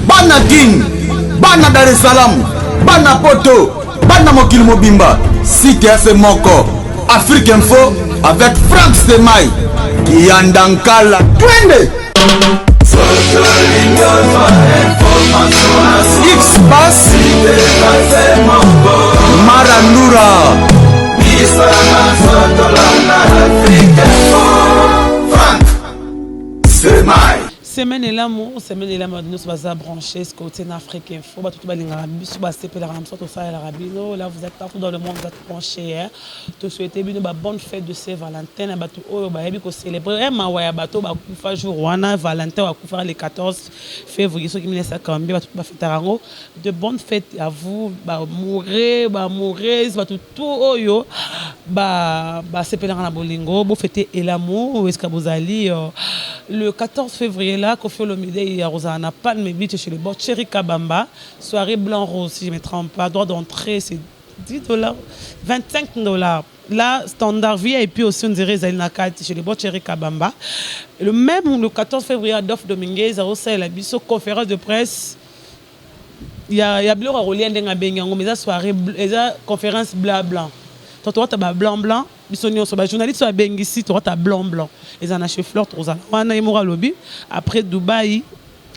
Bana Kin, bana Dar es Salaam, bana Poto, bana mokili mobimba, site ya se moko, Afrique Info avec Franck Stemay, Kiyanda Nkala, twende! X Pass Marandura Semaine elamu, semaine elamu bato nyonso baza branché côté na Afrique Info, bato to balingaka biso basepelaka na biso tosalelaka bino. Là vous êtes partout dans le monde, vous êtes branché, hein. To souhaiter bino ba bonne fête de Saint Valentin na bato oyo bayebi ko célébrer, eh, mawa ya bato bakufa jour wana Valentin akufaka le 14 février soki 1942, bato bafetaka yango. De bonnes fêtes à vous, ba amoureux, ba amoureuses, bato tout oyo ba basepelaka na bolingo, bofete elamu esika bozali. Le 14 février là, Koffi Olomide ya kozala na Palm Beach chez le bord Thierry Kabamba, soirée blanc rose si je me trompe pas. Droit d'entrée, c'est 10 $, 25 $. Là, standard VIP aussi, on dirait ezali na kati chez le bord Thierry Kabamba. Le même le 14 février, Adolphe Dominguez aosalela biso conférence de presse ya biloko ya kolia ndenge abengi yango, mais eza soirée, eza conférence bla blanc. To tokota ba blanc blanc, biso nyonso bajournaliste oyo abengisi, tokota blanc blanc. Eza na chez Fleur, tokozala wana. Ye moko alobi après Dubai,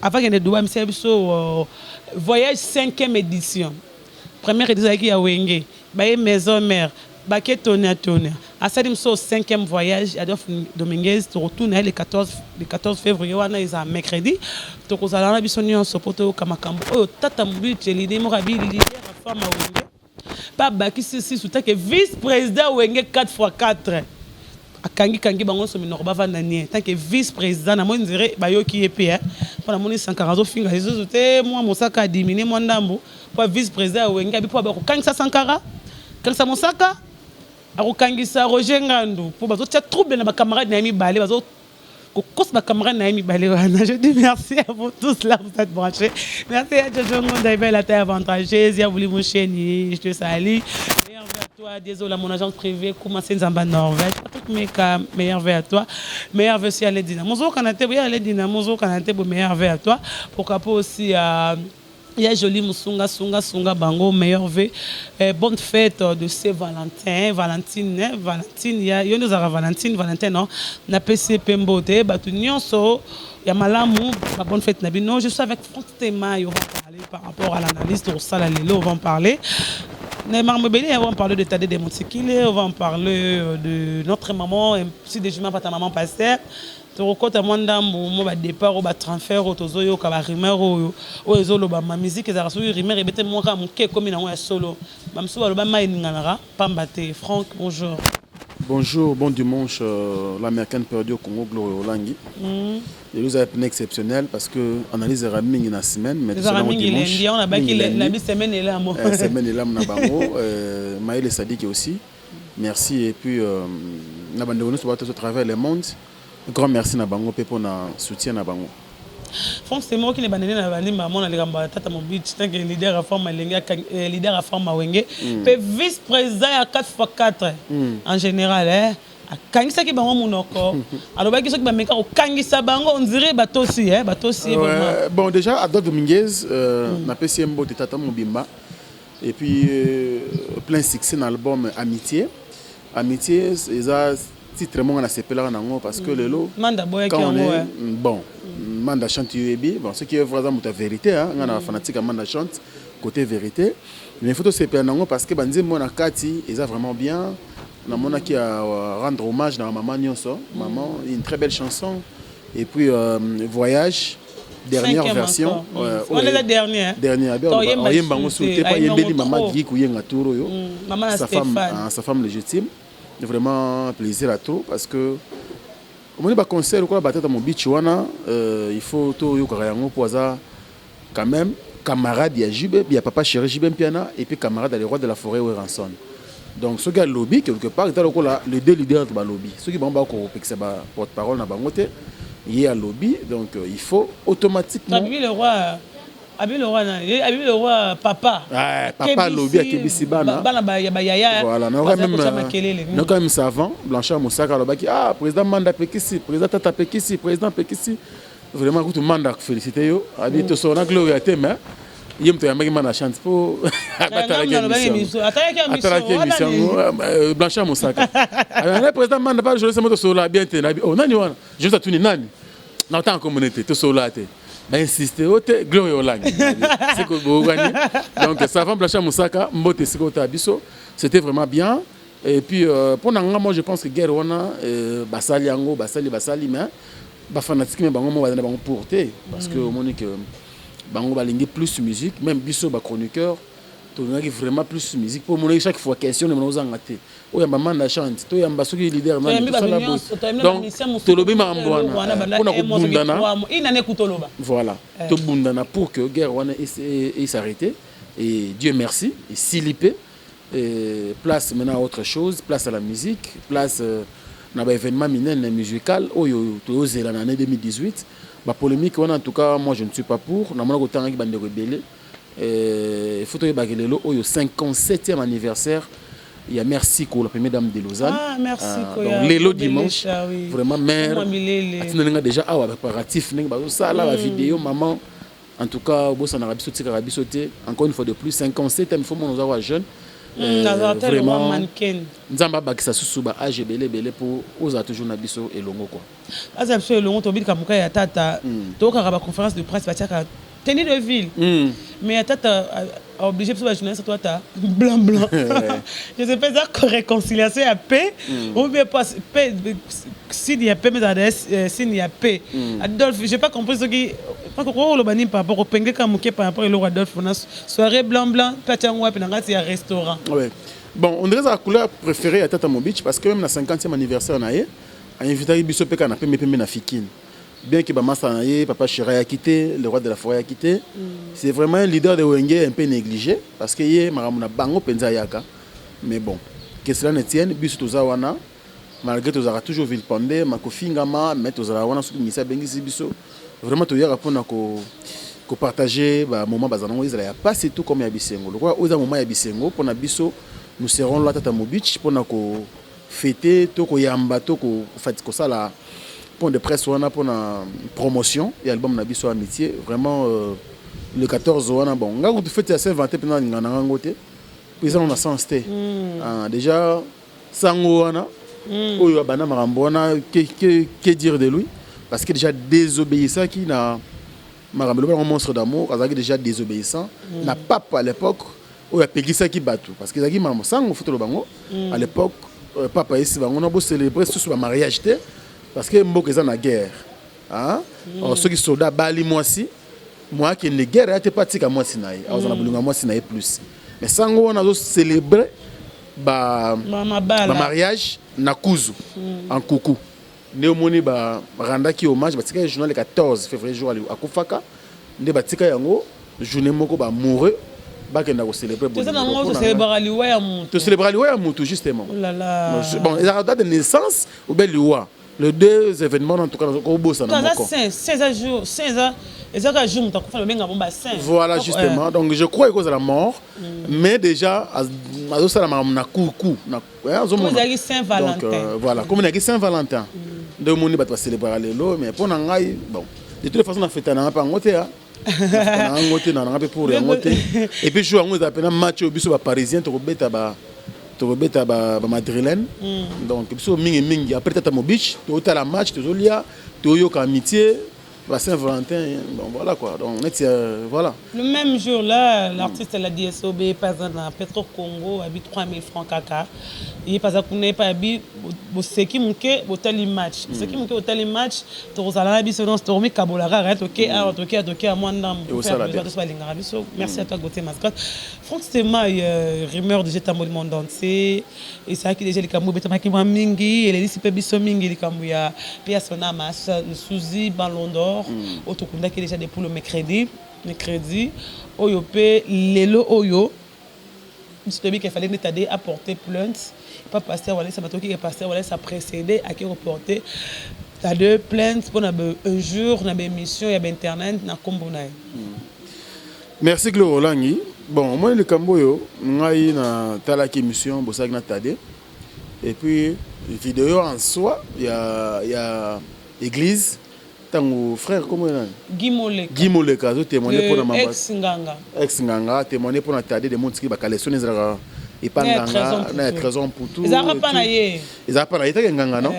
avant kende Dubai, misala biso voyage cinquième édition. Première édition ezalaki ya Wenge, baye Maison Mère, bake tonia tonia, asali mosusu cinquième voyage. Adolphe Dominguez, tokotuna ye le 14, le 14 février wana, eza mercredi. Tokozala wana biso nyonso mpo toyoka makambo oyo tata Mobitu elide moko abi leader ya fama Wenge mpe abakisi sisu take vice président Wenge 4 x 4, akangi-kangi bango nyonso minoko bavanda nie tant que vice président. Namoni nzere bayoki ye mpe mpo namoni Sankara azofinga lisusu te, mwa mosaka adimine mwa ndambo mpo vice président ya Wenge abi mpo bakokangisa Sankara, kangisa mosaka, akokangisa Roger Ngandu mpo bazotia trouble na bacamarade na ye mibale, bazo kokosa bacamarade na ye mibale wana. Je dis merci à vous tous là, vous êtes branchés. Merci à Jojo Ngonda Ibel, la taille avantageuse ya Vuli Musheni, je te salue. Meilleur vœu à toi. Désolé, mon agence privée Kouma Nzamba Norvège, Patrick Meka, meilleur vœu à toi. Meilleur vœu aussi à Ledina Mozo Kanate, ya Ledina Mozo Kanate, meilleur vœu à toi. Pourquoi pas aussi à ya Joli Musunga Sunga Sunga Bango, meilleur vœu, eh, bonne fête de Saint-Valentin, Valentine, hein, Valentine ya yo nde ozalaka Valentine, Valentin non. Napesi mpe mbote bato nyonso ya malamu, ba bonne fête na bino. Je suis avec Franck Temay, on va parler par rapport à l'analyse tosala lelo, on va en parler makambo ebele. On va en parler de Tade de Montikile, on va en parler de notre maman si de jument ta maman pasteur. Tokokɔta mwa ndambu mwa badépart oyo, batransfert oyo tozoyoka, barumeur oyo oyo ezolobama. Musique ezalaka soki rumeur ebete mwa kaka moke, ekómi nango ya solo. Bamosusu baloba mai eninganaka pamba te. Franck, bonjour. Bonjour, bon dimanche, l'Américaine perdue au Congo, Gloria Olangi. Et vous avez un exceptionnel parce que analyse est mingi na semaine, mais ezalaka mingi lundi, on abaki na semaine elamo. Semaine elamo na bango, Maël Sadiki aussi. Merci et puis na bande nous à travers le monde. Grand merci na bango pe pour na soutien na bango. Franck, c'est moi qui ne bandene na bandi mama na likambo ya tata Mobiti tant que leader ya forme alenge, leader ya forme Awenge mpe vice président ya 4 x 4 en général, eh, akangisaki bango monoko, alobaki soki bameka kokangisa bango, on dirait batosi, eh, batosi ye vraiment. Bon, déjà Adolphe Dominguez, napesi ye mbote, tata mobimba, et puis plein succès na album Amitié. Amitié eza titre moko nasepelaka nango parce que lelo Manda boyaki yango. Bon, Manda Chante, yoyebi, bon, ce qui est vrai, aza moto ya vérité, nga na fanatique ya Manda Chante côté vérité, mais il faut tosepela nango parce que banzembo na kati eza vraiment bien. Namonaki ya rendre hommage na mama nyonso, maman, une très belle chanson, et puis Voyage, dernière version. Wana eza dernière. Dernière, oyemba yango su te po ayembeli mama Gigi Koyenga tour oyo, sa femme, sa femme légitime. Vraiment plaisir à trop parce que omoni baconcert lokola batata Mobici wana, il faut toyokaka yango mpo aza quand même camarade ya JB, ya papa chéri JB Mpiana, et puis camarade ya le roi de la forêt Werrason. Donc soki alobi quelque part, eza lokola les deux leaders balobi. Soki bango bakopekisa ba porte parole na bango te, ye alobi, donc il faut automatiquement Abi le roi, abi le roi, abi le roi papa. Ah, papa alobi, akebisi bana. Bana ya bayaya. Voilà, nayoka même savant Blanchard Mosaka alobaki: "Ah, président Manda apekisi, président tata apekisi, président apekisi." Vraiment kutu manda félicité yo abi tosolo na Gloria te, mais ye moto ayambaki Manda Chante mpo atalaki émission yango. Blanchard Mosaka ale président Manda pa journaliste mo tosolola bien te. Nabi oh, nani wana journaliste atuni nani na otanga komona te, tosolola te, bainsiste o te, Gloria Olangi siko bokani. Donc savant Blanchard Mosaka, mbote esika otala biso. C'était vraiment bien. Et puis mpo na nga, moi je pense que guerre wana basali yango, basali basali, mais bafanatike me bango mo baza na bango pour te, parce que omoni que bango balingi plus musique. Même biso bachroniqueur tolingaki vraiment plus musique, mpo omonaki chaque fois question ne ozanga te, oyamba Manda Chante, toyamba soki leader nani. Donc tolobi makambo wana mpona kobundana, voilà, tobundana pour que guerre wana es'arrêter. Et Dieu merci, esili mpe. Place maintenant à autre chose, place à la musique, place na baévénement minene musical oyo tozela na année 2018. Bapolémique wana, en tout cas moi je ne suis pas pour. Namona kotangaki bandeko ebele. Il faut toyebaki lelo oyo 57e anniversaire ya Merci Ko, la première dame de Lausanne. Ah, merci. Ah, donc lelo dimanche, oui. Vraiment mère atinda nga déjà awa préparatif ndenge bazosala bavidéo. Maman, en tout cas obosanaka biso, tikaka biso te. Encore une fois de plus, 57e, il faut mona oza wa jeune. Vraiment Nzambe abakisa susu ba âge ebele ebele mpo ozala toujours na biso elongo quoi. Aza biso elongo. Tobilika moka ya tata, tokaka baconférence de presse, batiaka tenue de ville, mais ya tata aoblige biso bajournaliste toata blanc blanc. Je sais pas eza réconciliation ya paix ou bien pas paix, signe ya paix, mais ezala signe ya paix. Adolphe, j'ai pas compris soki oloba nini par rapport opengeka moke par rapport eloko Adolphe na soirée blanc blanc mpe atia yango wapi na kati ya restaurant. Ouais. Bon, on dirait la couleur préférée ya tata Mobich, parce que même na 50e anniversaire na ye, ainvitaki biso mpe kaka na pembe pembe na Fikine, bien que bamasa na ye, papa Chira ya quitté, le roi de la forêt ya quitté. C'est vraiment un leader de Wenge un peu négligé, parce que ye makambo na bango mpenza ayaka. Mais bon, que cela ne tienne, biso toza wana malgré tozalaka toujours vilipendé, makofingama, mais tozalaka wana. Soki misi abengisi biso, vraiment toyaka mpona ko kopartager bamoment bazala nango, ezala ya pasi tout comme ya bisengo. Lokola oyo eza moment ya bisengo mpona biso, nous serons là, tata Mobich, mpona kofêter to koyamba to kosala point de presse wana mpona promotion ya album na biso Amitié. Vraiment le 14 wana, bon, nga kutu fête ya Saint Valentin mpena nalinga na ngango te, mpo eza na sens te. Ah, déjà sango wana oyo abanda makambo wana, que dire de lui? Parce que déjà désobéissaki na makambo elobi yango Monstre d'amour, azalaki déjà désobéissant na pape à l'époque oyo apekisaki bato, parce que ezalaki makambo sango fo toloba bango à l'époque. Pape ayesi bango na bocélébrer susu bamariage te, parce que mboka eza na guerre. Hein? Or, soki soldat abali mwasi, mwa akende guerre aya te mpo atika mwasi na ye, azala na bolingo ya mwasi na ye plus. Mais sango wana azocélébrer ba mabala, bamariage na kuzu en kuku nde omoni barandaki hommage, batika journal le 14 février, jour akufaka, nde batika yango journée moko baamoureux bakenda kocélébrer. Toza nango tocélébraka liwa ya motu. Tocélébraka liwa ya motu justement. Oh là là. Bon, ezalaka date de naissance ou bien liwa, les deux événements en tout cas kobosana aza moko. Saint saint eza jour saint, eza kaka jour moto akufa, babenga bo basaint. Voilà, justement. Donc je crois ekozala mort, mais déjà azosala makambo na kuku na azomona. Ezalaki Saint Valentin. Donc voilà, comme ezalaki Saint Valentin nde omoni bato bacélébraka lelo. Mais mpo na ngai, bon, de toute façon nafeta nanga mpe yango te, na yango te, na nanga mpe pour yango te. Et puis jour yango ezala mpena match oyo biso baparisien tokobeta ba tokobeta bamadrilène. Donc biso mingimingi après tata Mobich, totala match, tozolia, toyoka Amitié, ba Saint Valentin. Bon, voilà quoi, donc neti voilà. Le même jour là, l'artiste la DSOB paza na Petro Congo abi 3000 francs kaka. Ye paza kuna pa abi boseki moke botali match. Boseki moke botali match, tokozala na biso nyonso, tokomikabola kaka, toke awa, toke toke ya mwa ndambo. Ekosala bien. Biso balingaka biso. Merci à toi Gauthier Mascotte. Franck Stemay, rumeur déjà tamboli monde entier. Ezalaki déjà likambo ebetamaki mwa mingi, elelisi mpe biso mingi, likambo ya Pia Sonama Suzy Ballon d'Or oyo tokundaki déjà depuis le mercredi oyo. Mpe lelo oyo biso toyebi ke fallait nde Tade apporter plainte pa pasteur Walesa. Batoki ke pasteur Walesa précédé ake reporter Tade plainte mpona ba injure na baémission ya bainternet na nkombo na ye. Merci Claude Olangi. Bon, omoni likambo oyo, ngai natalaki émission bosalaki na Tade et puis vidéo en soi ya église. Ntango frère, comment nani? Guy Moleka. Guy Moleka azotémoigne mpona mamba. Ex nganga. Ex nganga témoigne mpona Tade de Montiki, bakaleson ezalaka epa nganga na ya Trésor Mputu. Ezalaka mpa na ye. Ezalaka mpa na ye take nganga, non?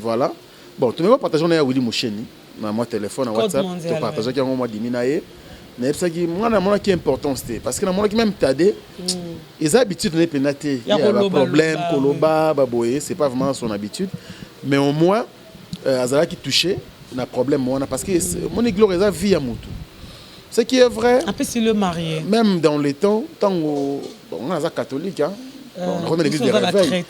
Voilà. Bon, tomeki partage na ya Willy Musheni na mwa téléphone, na WhatsApp, topartageaki yango mwa dimi na ye. Nayebisaki mwana, namonaki importance te, parce que namonaki même Tade, eza habitude na ye mpenza te ya baproblème, koloba baboye, c'est pas vraiment son habitude. Mais au moins azalaki touché na problème wana, parce que moni gloire eza vie ya motu, ce qui est vrai. Apesi le marié. Même dans les temps, ntango, bon, nga naza catholique, hein. Bon, l'église de réveil,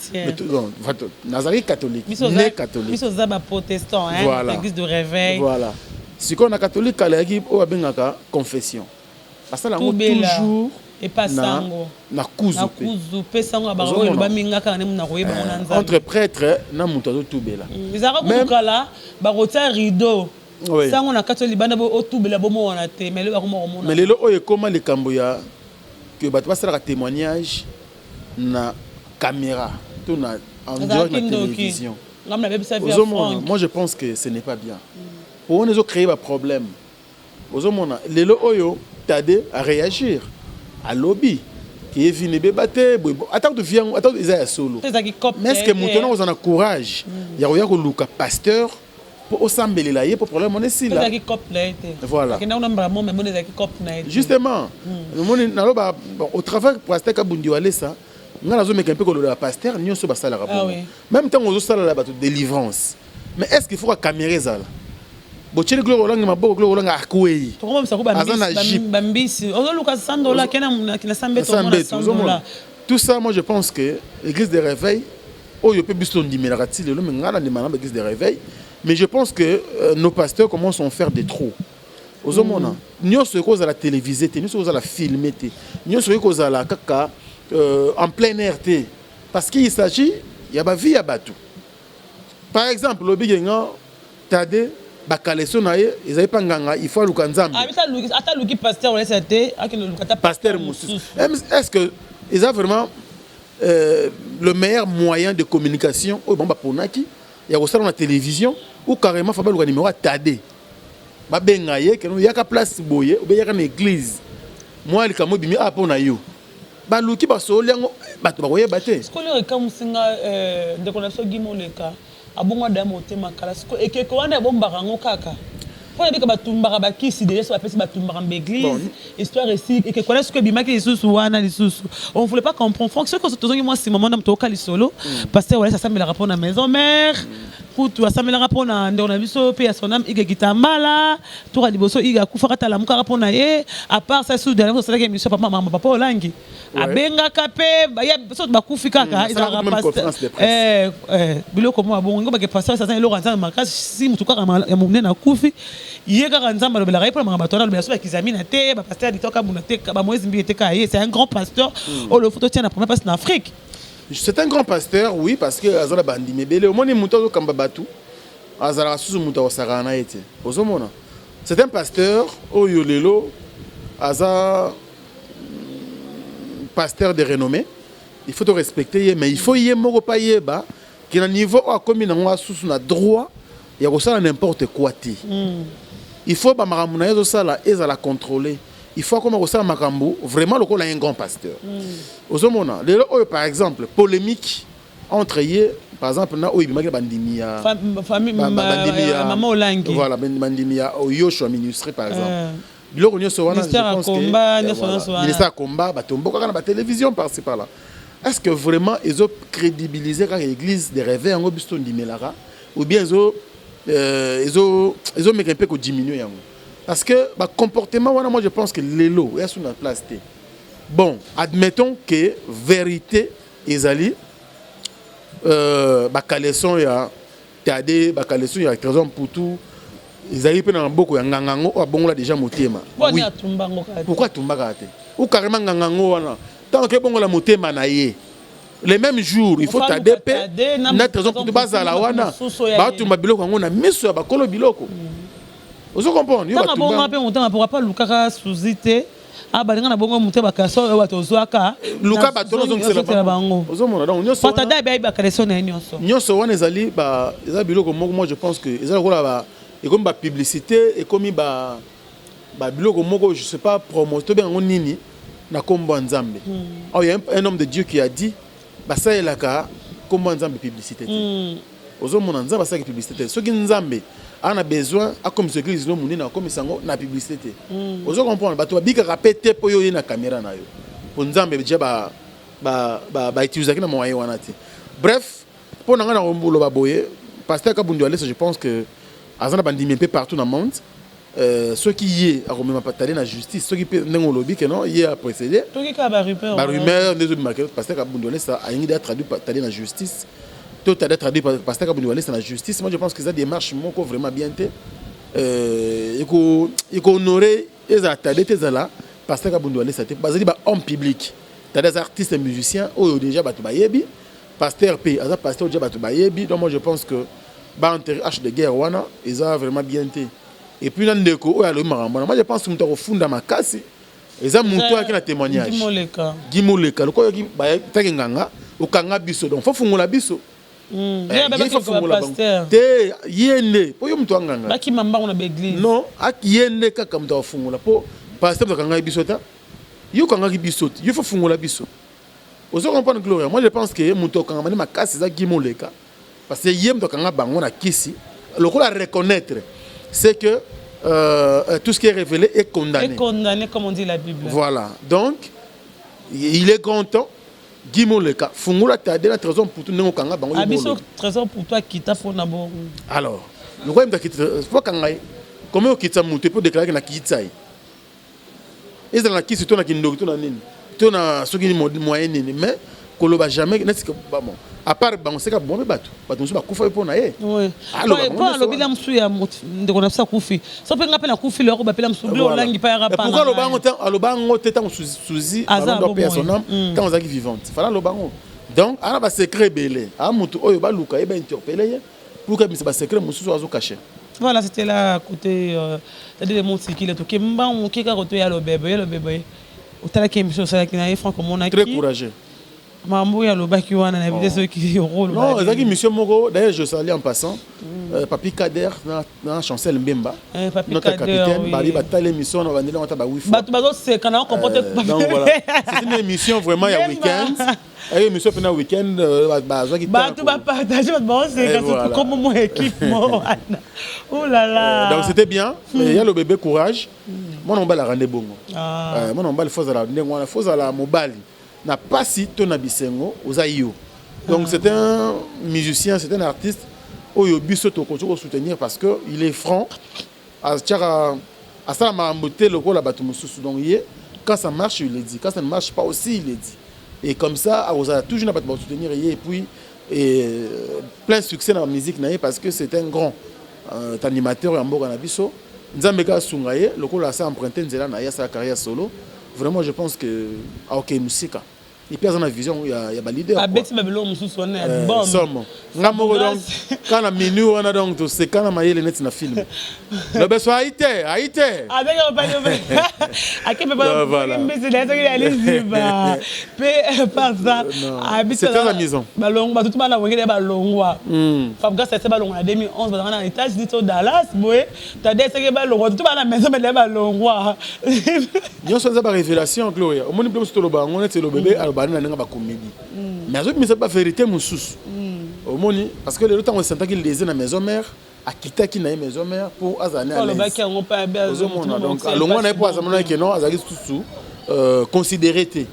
nazalaki catholique, né catholique. Biso oza baprotestant, hein. Voilà. L'église de réveil. Voilà. Sikoyo na catholique kala eyaki oyo babengaka confession, basala yango toujours. Epa sango. Na kuzu. Na kuzu mpe sango ya bango oyo baminga kaka nde na koyeba ngo na Nzambe. Entre prêtre na moto azotubela. Ezalaka kutu kala, bakotia rideau, sango na kati oyo libanda, otubela bomona te, mais lelo bakoma komona. Mais lelo oyo ekóma likambo ya ke bato basalaka témoignage na caméra to na en direct na télévision. Ozomona, moi je pense que ce n'est pas bien, po wana ezocréer baproblème. Ozomona lelo oyo Tade aréagir, alobi ke ye vini ebeba te boye. Ata kutu vi yango, ata eza ya solo, mais est ce que moto wana kozala na courage ya koya koluka pasteur mpo osambelela ye mpo problème wana esila? Voilà, justement, omoni, naloba au travers pasteur Kabundi Walesa, ngai nazomeka mpe koloba pasteur nyonso basalaka bongo. Même ntango ozosalela bato délivrance, mais est ce qu'il faut ka caméra ezala? Botieli Gloire Olangi maboko, Gloire Olangi akwei. Aza na jeep. Bambisi ozoluka 100 $, kena na sambeto, omona 100 $. Tout ça, moi je pense que église de réveil oyo mpe biso tondimelaka ti lelo, mais ngai nandima na baéglise de réveil, mais je pense que nos pasteurs commencent à en faire des trop. Ozomona, nyonso ekozala télévisé te, nyonso ekozala filmé te, nyonso ekozala kaka en plein air te, parce qu'il s'agit ya bavie ya bato. Par exemple, lobi nga Tade, bakaleso na ye ezali mpa nganga, il faut aluka Nzambe. Ata aluki pasteur olesa te, akende oluka ata pasteur mosusu. Est ce que eza vraiment le meilleur moyen de communication oyo bango baponaki ya kosala na télévision, ou carrément fa baluka numéro ya Tade, babenga ye keno yaka place boye, obe yaka na église, mwa likambo ebimi awa mpo na yo, baluki basoli yango, bato bakoyeba te? Sikoyo ekamusinga, ndeko na biso Guy Moleka abongo adaya motema kala. Sikoyo ekeko wana ebombaka yango kaka mpo nabika, batumbaka bakisi deja, so bapesi batumbaka mba église, histoire esi ekeko wana sikoyo ebimaki lisusu wana lisusu. On voulait pas comprendre. Franck, soki tozongi mwa nsima, mwana moto oyoka lisolo, pasteur Walesa asambelaka mpo na maison mère, kutu asambelaka mpo na ndeko na biso mpe ya son âme Ige Kitambala. Toka liboso Ige akufaka, talamukaka mpo na ye. À part ça, su dernier osalaki émission, papa mama papa Olangi abengaka mpe so bakufi kaka, ezalaka biloko moko bongo ngo bake. Pasteur aza eloko ya Nzambe makasi. Si motu kaka ya monene akufi, ye kaka Nzambe alobelaka ye mpona makambo bato wana, alobela so bakizamina te, bapasteur Litoka Buna te, bamoïse Mbiye te, kaka ye. C'est un grand pasteur oyo fo totia na première place na Afrique. C'est un grand pasteur, oui, parce que aza na bandimi ebele. Omoni, moto azokamba bato azalaka susu moto akosakana na ye te. Ozomona, c'est un pasteur oyo lelo aza pasteur de renommée, il faut te respecter ye, mais il faut ye moko pa yeba ke na niveau oyo akomi nango, asusu na droit ya kosala n'importe quoi te. Il faut bamakambo na ye ezosala ezala contrôlé, il faut akoma kosala makambo vraiment lokola un grand pasteur. Ozomona lelo oyo, par exemple, polémique entre ye, par exemple, na oyo ebimaki na bandimi ya bandimi ya mama Olangi. Voilà, bandimi ya Yoshua Ministre, par exemple. Biloko nyonso wana, je pense que ministère ya combat batombokaka na batélévision par-ci par-là. Est-ce que vraiment ezocrédibiliser kaka église de réveil yango biso tondimelaka, ou bien ezomeka mpe kodiminue yango? Parce que bacomportement wana, moi je pense que lelo eya su na place te. Bon, admettons que vérité ezali bakaleson ya Tade, bakaleson ya Trésor Mputu ezali mpe na maboko ya nganga yango oyo abongola déjà motema. Oui, pourquoi atumbaka te? Ou carrément nganga yango wana, ntango ke bongola motema na ye, le même jour il faut Tade mpe na Trésor Mputu bazala wana, batumba biloko yango na miso ya bakolo biloko. Ozo comprendre? Yo batumba mpe motema, pourquoi pas lukaka suzi te? Abalinga na bongo moto bakaso oyo bato ozwaka. Luka bato ozongisela bango. Ozomona, donc nyonso Tade ayebi bakaleso na ye nyonso. Nyonso wana ezali eza biloko moko, moi je pense que eza lokola. Ekomi ba publicité, ekomi ba biloko moko, je sais pas, promo tobenga yango nini na nkombo ya Nzambe. Or il y a un homme de Dieu qui a dit: basalelaka nkombo ya Nzambe publicité te. Ozomona, Nzambe asalaki publicité te. Soki Nzambe aza na besoin akomisa église no monene, akomisa yango na publicité te. Ozo comprendre, bato babikaka mpe te mpo yo oye na caméra na yo, mpo Nzambe déjà bautilisaki na moyen wana te. Bref, mpo na ngai na koloba boye, pasteur Kabundu Alesa, je pense que aza na bandimi mpe partout na monde. Soki ye akomema Tade na justice, soki mpe ndenge olobi ke non, ye aprécédé. Toki kaka barumeur. Barumeur nde ezobimaka, pasteur Kabundu Alesa alingi de atraduire Tade na justice, to Tade atraduire pasteur Kabundu Alesa na justice. Moi, je pense que eza démarche moko vraiment bien te. Ekohonore ezala Tade te, ezala pasteur Kabundu Alesa te. Bazali bahomme public. Tade aza artiste musicien oyo déjà bato bayebi, pasteur mpe aza pasteur déjà bato bayebi. Donc moi, je pense que baenterrer hache de guerre wana eza vraiment bien te. Et puis na ndeko oyo alobi makambo wana, moi je pense moto akofunda makasi eza moto ayaki na témoignage. Moleka. Guy Moleka. Lokola oyoki taki nganga okanga biso, donc faut fungola biso. Ye faut fungola bango te, ye nde mpo yo moto anganga. Bakima mbango na baeglise. Non, ye nde kaka moto akofungola, mpo pasteur moto akangaki biso ta, yo okangaki biso te, yo faut fungola biso. Ozo comprendre, Gloria? Moi, je pense que moto akangama nde makasi eza Guy Moleka, parce que ye moto akanga bango na kisi. Lokola reconnaître, c'est que tout ce qui est révélé est condamné. Est condamné, comme on dit la Bible. Voilà, donc il est grand temps, Guy Moleka, fungola Tade na Trésor Mputu ndenge okanga bango. Ah, biso Trésor Mputu akita mpona bongo. Alors lokola moto akita, faut akanga ye. Comment okitisa moto epo déclaraki na kitisa ye? Ezala na kisi to na kindoki to na nini to na soki moyen nini, mais koloba jamais neti bon, à part bango seka bon, mpe bato mosusu bakufa mpo na ye. Po alobi na mosusu ya ndeko na biso akufi, so mpe nga mpe nakufi lelo, bapela mosusu blo olangi mpe yaka. Pourquoi aloba yango te ntango Suzi mpe ya son âme, ntango azalaki vivante? Fala aloba yango. Donc ana basecret ebele, aa motu oyo baluka ye, bainterpele ye pour que bimisa basecret mosusu azocache. Voilà, c'était là côté c'est-à-dire motikile toke mbangu moke kaka to ya lobebe, ya lobebe. Otalaki émission osalaki na ye, Frank, omonaki? Très courageux. Makambo oyo alobaki wana, nayebi te soki. Non, ezalaki mission moko. D'ailleurs, je salue en passant Papi Kader na Chancel Mbemba, notre capitaine. Bali batala émission na bandeli yango ata ba huit fois. Bato bazoseka na comprendre. Donc voilà, c'est une émission vraiment ya week-end, ayo émission mpena week-end bazwaki. Bato bapartage, bato bazoseka, surtout comme mo équipe mo wana, oh là là. Donc c'était bien. Ya le bébé, courage, mwana mobali akande bongo. Mwana mobali faut azala ndenge wana, faut ozala mobali na pasi to na bisengo, oza yo. Donc c'est un musicien, c'est un artiste oyo biso tokoki kosoutenir parce que il est franc, atiaka asala makambo te lokola bato mosusu. Donc ye, quand ça marche, il le dit, quand ça ne marche pas aussi, il le dit. Et comme ça akozala toujours na bato bakosoutenir ye. Et puis et plein succès na musique na ye, parce que c'est un grand animateur ya mboka na biso. Nzambe kaka asunga ye. Lokola asa emprunté nzela na ye, asala carrière solo, vraiment je pense que aokei mosika. Et puis aza na vision ya baleader. Abeti babiloko mosusu wana ya bombe. Somo nga moko. Donc kaka na minuit wana, donc toseka na mayele neti na film lobeso ayi te, ayi te. Ake mpe mbisi na ye soki ya liziba mpe parsa. C'est très amusant. Balongwa, bato tu bana wengele balongwa. Fabregas ese balongwa na 2011, bazalaka na États-Unis to Dallas boye. Tade eseki balongwa, tu bana maison mele balongwa. Nyonso eza barévélation. Gloria, omoni mpe mosusu toloba yango neti elobebe, aloba nde na ndenge bacomédie, mais azobimisa bavérité mosusu, omoni, parce que lelo ntango esantaki lese na maison mère, akitaki na ye maison mère mpo azala ne à alobaki yango mpe. Ozomona, donc alongwa na ye mpo azamonaki ke non, azalaki susu considéré te.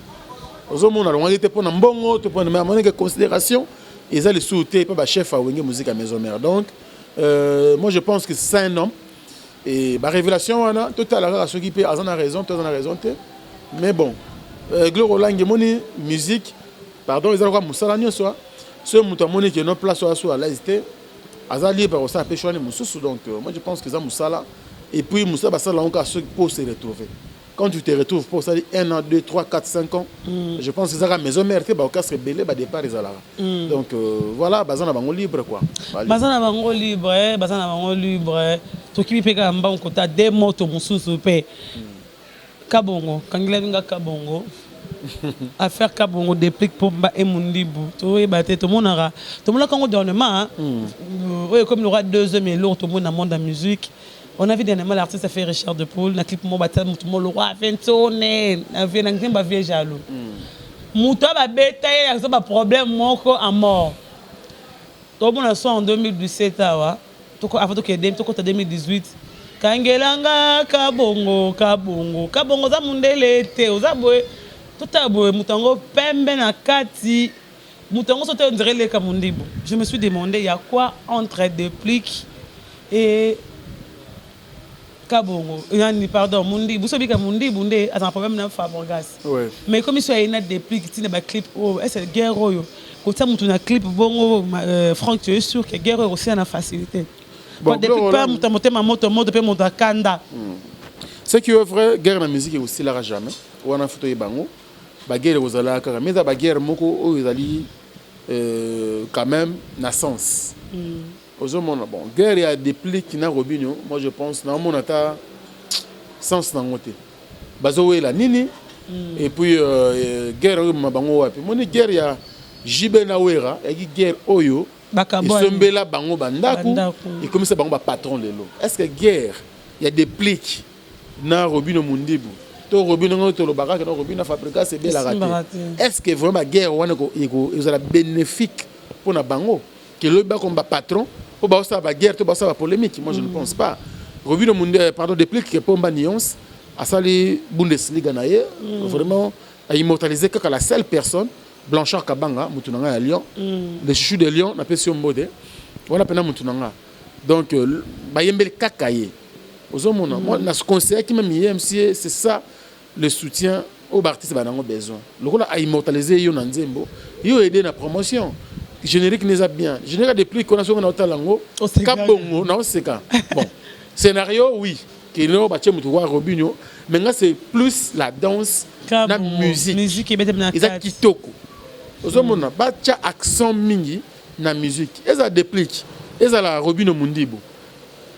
Ozomona, alongwaki te mpo na mbongo to mpo na, mais amonaki considération eza lisusu te mpe bachef awenge musique ya maison mère. Donc moi, je pense que c'est un homme et barévélation wana totala kaka soki mpe aza na raison to aza na raison te. Mais bon, Gloire Olangi, emoni musique, pardon, eza lokola mosala nyonso. Soki moto amoni ke no place oyo aso à l'aise te, aza libre kosala mpe choix mosusu. Donc moi, je pense que eza mosala. Et puis mosala basala yango kaka soki mpo se retrouver. Quand tu te retrouves mpo osali 1 an, 2, 3, 4, 5 ans, je pense ezaka maison mère te, baorchestre ebele badépart ezalaka. Donc voilà, baza na bango libre quoi. Baza na bango libre, baza na bango libre. Tokimi mpe kaka mbango kota de moto mosusu mpe kabongo kangela binga kabongo. Affaire Kabongo, Deplick Pomba et Mundibu, toyeba te. Tomonaka, tomonaka yango dernièrement oyo ekomi lokola deuxième eloko tomoni na monde ya musique. On a vu dernièrement l'artiste a fait Richard de Poule na clip moko, batia motu mo lokwa aventone na vie na nzembo avie jaloux, moto oyo babeta ye aza baproblème moko à mort. Tomona so en 2017 awa, avant tokende, tokota 2018, kangelanga Kabongo, Kabongo, Kabongo oza mondele te, oza boye, totala boye, moto yango pembe na kati, moto yango so te, on dirait leka Mondibu. Je me suis demandé, y a quoi entre Deplick et Kabongo, yani pardon, Mundibu? So bika Mundibu nde aza problème na Fabregas, mais comme so aye na Deplick ntina baclip oyo, est ce guerre oyo kotia motu na clip bongo? Franck, tu es sûr que guerre oyo kosila na facilité? Bon, Deplick mpe moto ya motema moto moto mpe moto akanda. Ce qui est vrai, guerre na musique ekosilaka jamais. Wana fo toyeba yango. Baguerre ekozalaka kaka, mais eza baguerre moko oyo ezali quand même na sens. Ozomona, bon, guerre ya Deplick na Robinio, moi je pense naomona ata sens nango te. Bazowela nini? Et puis guerre oyo mema bango wapi? Moni guerre ya JB na Wera eyaki guerre oyo esombela bango bandako, ekomisa bango bapatron lelo. Est ce que guerre ya Deplick na Robino Mundibu to Robino ngo tolobaka ke na Robino na Fabregas ebelaka te, est ce que vraiment baguerre wana ezala bénéfique mpona bango ke lobi bakoma bapatron mpo baosala baguerre to baosala bapolémique? Moi, je ne pense pas. Robino Munde, pardon, Deplick Pomba Nyons asali Bundesliga na ye, vraiment aimmortalisé kaka la seule personne, Blanchard Kabanga, mutu na ngai ya Lyon, le chouchou de Lyon, napesi yo mbote wana mpena, mutu na nga. Donc bayembeli kaka ye. Ozomona, moi na conseillaki même ye MCA, c'est ça le soutien oyo baartiste banango besoin. Lokola aimmortalisé yo na nzembo, yo aide na promotion générique neza bien. Générique Deplick wana, soki naotala yango, Kabongo naoseka. Bon, scénario oui, keno batie motu kwa Robinio, mais nga c'est plus la danse na musique eza kitoko. Ozomona, batia accent mingi na musique. Eza Deplick, ezala Robino Mundibu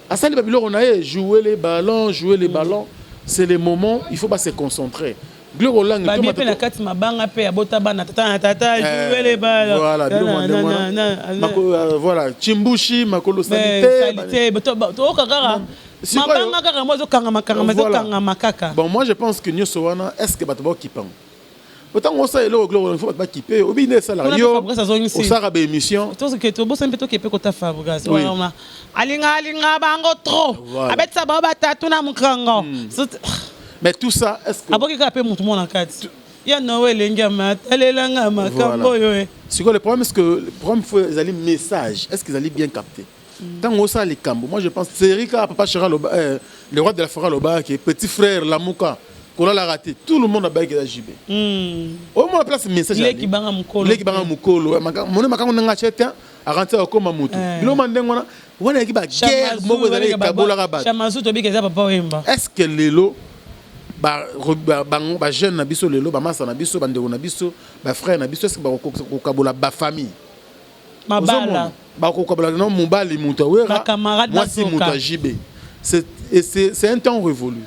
asali babiloko na ye, jouer les ballons, jouer les ballons, c'est le moment, il faut pas se concentrer. Biloko olangi babie mpe na kati mabanga mpe abota bana tata na tata, jouer les ballons. Voilà, biloko, voilà, chimbushi makolo salité, toyoka kaka mabanga kaka mo ezokangama kangama, ezokangama kaka. Bon, moi je pense que nyonso wana, est ce que bato baokipango? Otango osala eloko, biloko, il faut bato bakipe. Obi nde esalaka yo osalaka baémission. Tobosani mpe tokepe kota Fabregas alinga alinga bango trop, abetisa bango batatu na mokango. Mais tout ça, est ce que aboki kaka mpe motu mona kati ya nowe elengi ya matalelanga makambo oyo? Sikoyo le problème, c'est que le problème faut ezali message, est ce que ezali bien capté ntango osala likambo? Moi je pense série kaka papa Chera, le roi de la forêt, alobaki petit frère lamuka, kolalaka te. Tout le monde abayaki eza JB. Omona place message. Leki banga mokolo. Leki banga mokolo, mone makambo ndenge atie te, akanti akokoma motu. Biloko ndenge wana wana eyaki baguerre moko ezali ekabolaka bato. Chamazu tobika eza Papa Wemba. Est ce que lelo bajeune na biso, lelo bamasa na biso, bandeko na biso, bafrère na biso, est ce que bakokabola bafamille? Mabala. Bakokabola na mobali moto awera, mwasi moto ya JB. C'est un temps révolu,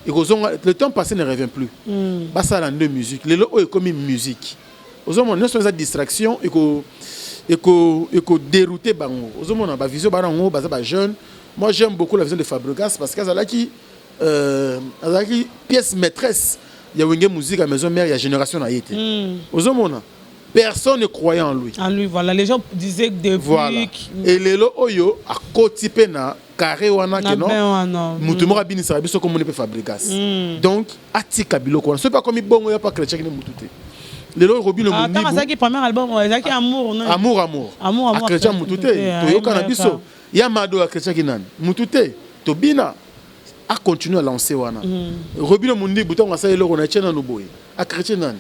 ekozonga, le temps passé ne revient plus. Basala nde musique lelo oyo ekomi musique. Ozomona, nyonso eza distraction, ekodéroute bango. Ozomona bavision bana yango baza bajeune. Moi j'aime beaucoup la vision de Fabregas parce que azalaki pièce maîtresse ya Wenge Musique ya Maison Mère ya génération na ye te. Ozomona, personne ne croyait en lui. En lui, voilà, les gens disaient depuis. Voilà, et lelo oyo akoti mpe na carré wana ke non, motu moko abinisaka biso komoni mpe Fabregas. Donc atika biloko wana. Soki akomi bongo ya pa chrétien ne motu te. Lelo Robino Mundibu azalaki premier album ezalaki Amour. Amour, Amour. Amour, Amour. Achrétien motu te, toyoka na biso ya Mado achrétiaki nani, motu te. Tobina, acontinue alancer wana. Robino Mundibu, ntango asali eloko na etie nanu boye, achrétien nani,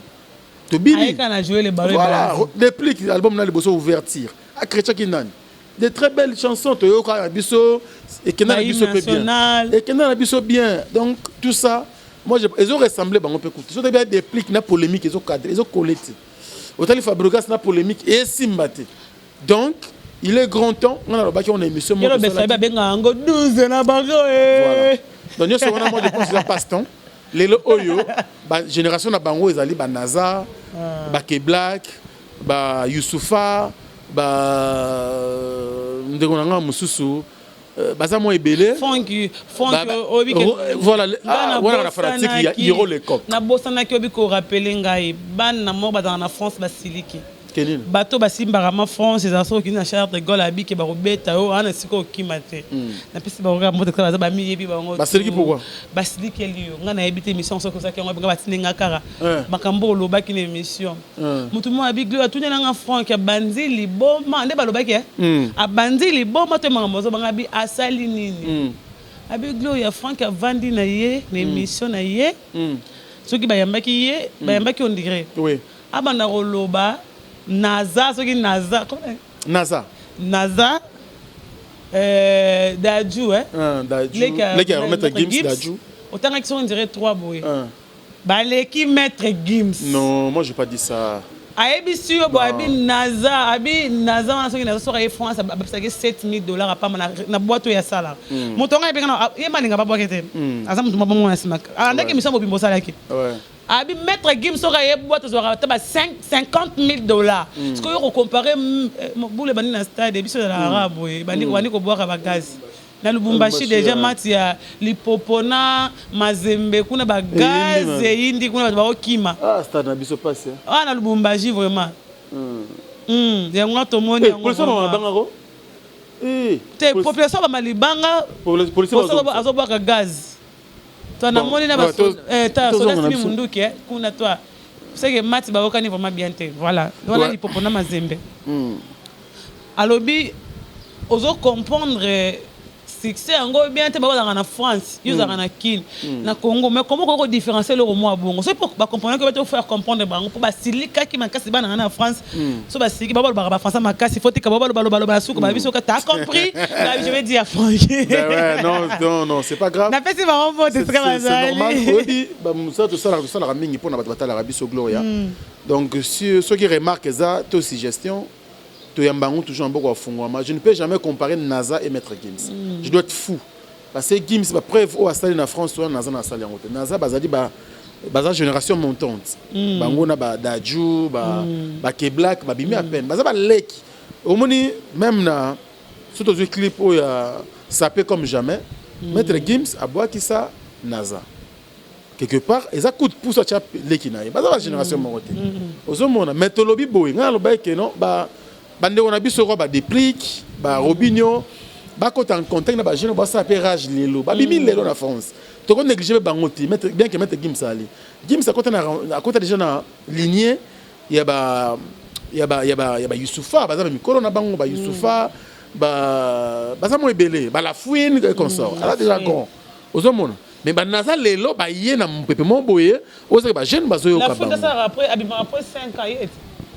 tobini. Voilà, Deplick, album na liboso Ouverture, achrétiaki nani? De très belles chansons, toyoka na biso, ekenda na biso mpe bien, ekenda na biso bien. Donc tout ça, moi ezo ressemble bango mpe kutu. Soki bien Deplick na polémique ezocadre, ezokole te. Otali Fabregas na polémique, esimba te. Donc il est grand temps, nga nalobaki on émission. Moko babenga yango 12 na bango. Donc nyonso wana, moi je pense eza passe temps. Lelo oyo ba génération na bango ezali ba Naza, ba Keblack, ba Youssoufa, ba ndeko na nga mosusu, baza mwa ebele. Frank, Frank, oyebi ke voilà, wana na fanatique ya Hiro Lecoq. Nabosanaki, oyebi korappeler ngai, bana moko bazalaka na France basiliki. Kenini? Bato basimbaka ma France ezala soki okindi na Charles de Gaulle, abike bakobeta yo wana sika okima te. Napesi bango kaka mbote, kaka baza bamiyebi bango. Basiliki pourquoi? Basilikeli yo. Ngai nayebi te émission soki ozalaki yango, ngai batindi nga kaka makambo olobaki na émission. Motu moko abi Glo atunelanga Frank abandi liboma nde balobaki abandi liboma to makambo azobanga, abi asali nini? Abi Gloria, Frank avandi na ye na émission na ye, soki bayambaki ye, bayambaki on dirait abanda koloba Naza, soki Naza. Naza. Naza, Dadju, eh? Dadju leki ya Maître Gims, Dadju. Otangaki soki on dirait 3 boye, baleki Maître Gims. Non, moi j'ai pas dit ça. Ayebisi yo boye, abi Naza, abi Naza wana, soki Naza, soki aye France bapesaki 7000 $ apamba na boîte oyo asalaka. Moto anga yebenga ye malinga babwaki te, aza moto mabongo na nsima alandaki émission mobimba osalaki. Abi Maître Gims soki aye boîte azwaka ata ba 50 000 dollars. Soki oyo kocomparer bule ebandi na stade, biso ezalaka kaka boye, bandi kobwaka bagaz na Lubumbashi déjà, match ya Lipopo na Mazembe kuna, bagaz eyindi kuna, bato bakokima. Stade na biso pasi. Wana na Lubumbashi vraiment, yango tomoni. Yango te, population bama libanga, azobwaka gaz to namoni na basoda simi munduki kuna to seke match bayokani vraiment bien te. Voilà, wana Lipopo na Mazembe. Alobi ozo comprendre succès yango bien te, bazalaka na France, yo ozalaka na Kine, na Congo, mais comment okoki kodifférencier eloko mwa bongo? Soki bacomprendre ke faire comprendre bango, mpo basilikaki makasi bana nga na France. So basiliki, bao balobaka bafrançais makasi, faut tika bao balobaloba na suka babi soki t'as compris, je vais dire Frank. Non, non, non, c'est pas grave. Napesi bango mbote esika bazali. Oyebi, mosala tosalaka, tosalaka mingi mpona bato batalaka biso, Gloria. Donc soki remarque eza to suggestion, toyamba yango toujours na mboka bafungwama. Je ne peux jamais comparer Naza et Maître Gims, je dois être fou, parce que Gims, bapreuve oyo asali na France wana, Naza na asali yango te. Naza bazali baza génération montante, bango na badadju, bakeblak babimi à peine, baza baleki. Omoni, même na so tozwi clip oyo ya Sapé comme jamais, Maître Gims abwakisa Naza quelque part, eza coup de pouce atya leki na ye, baza bagénération moko te, ozomona. Mais tolobi boye, ngai nalobaki ke non, bandeko na biso kwa badeplique, barobinio, bakota en contact na bajeune basala mpe rage lelo, babimi lelo na France, toko néglige mpe bango te. Bien que Maître Gims ali, Gims akota déjà na lignée ya ba Youssoufa, baza bamikolo na bango, ba Youssoufa, baza mo ebele, balafouine et consort, aza déjà grand, ozomona. Mais banaza lelo baye na mopepe mo boye, ozaki bajeune bazoyoka. Abimaka après 5 ans ye.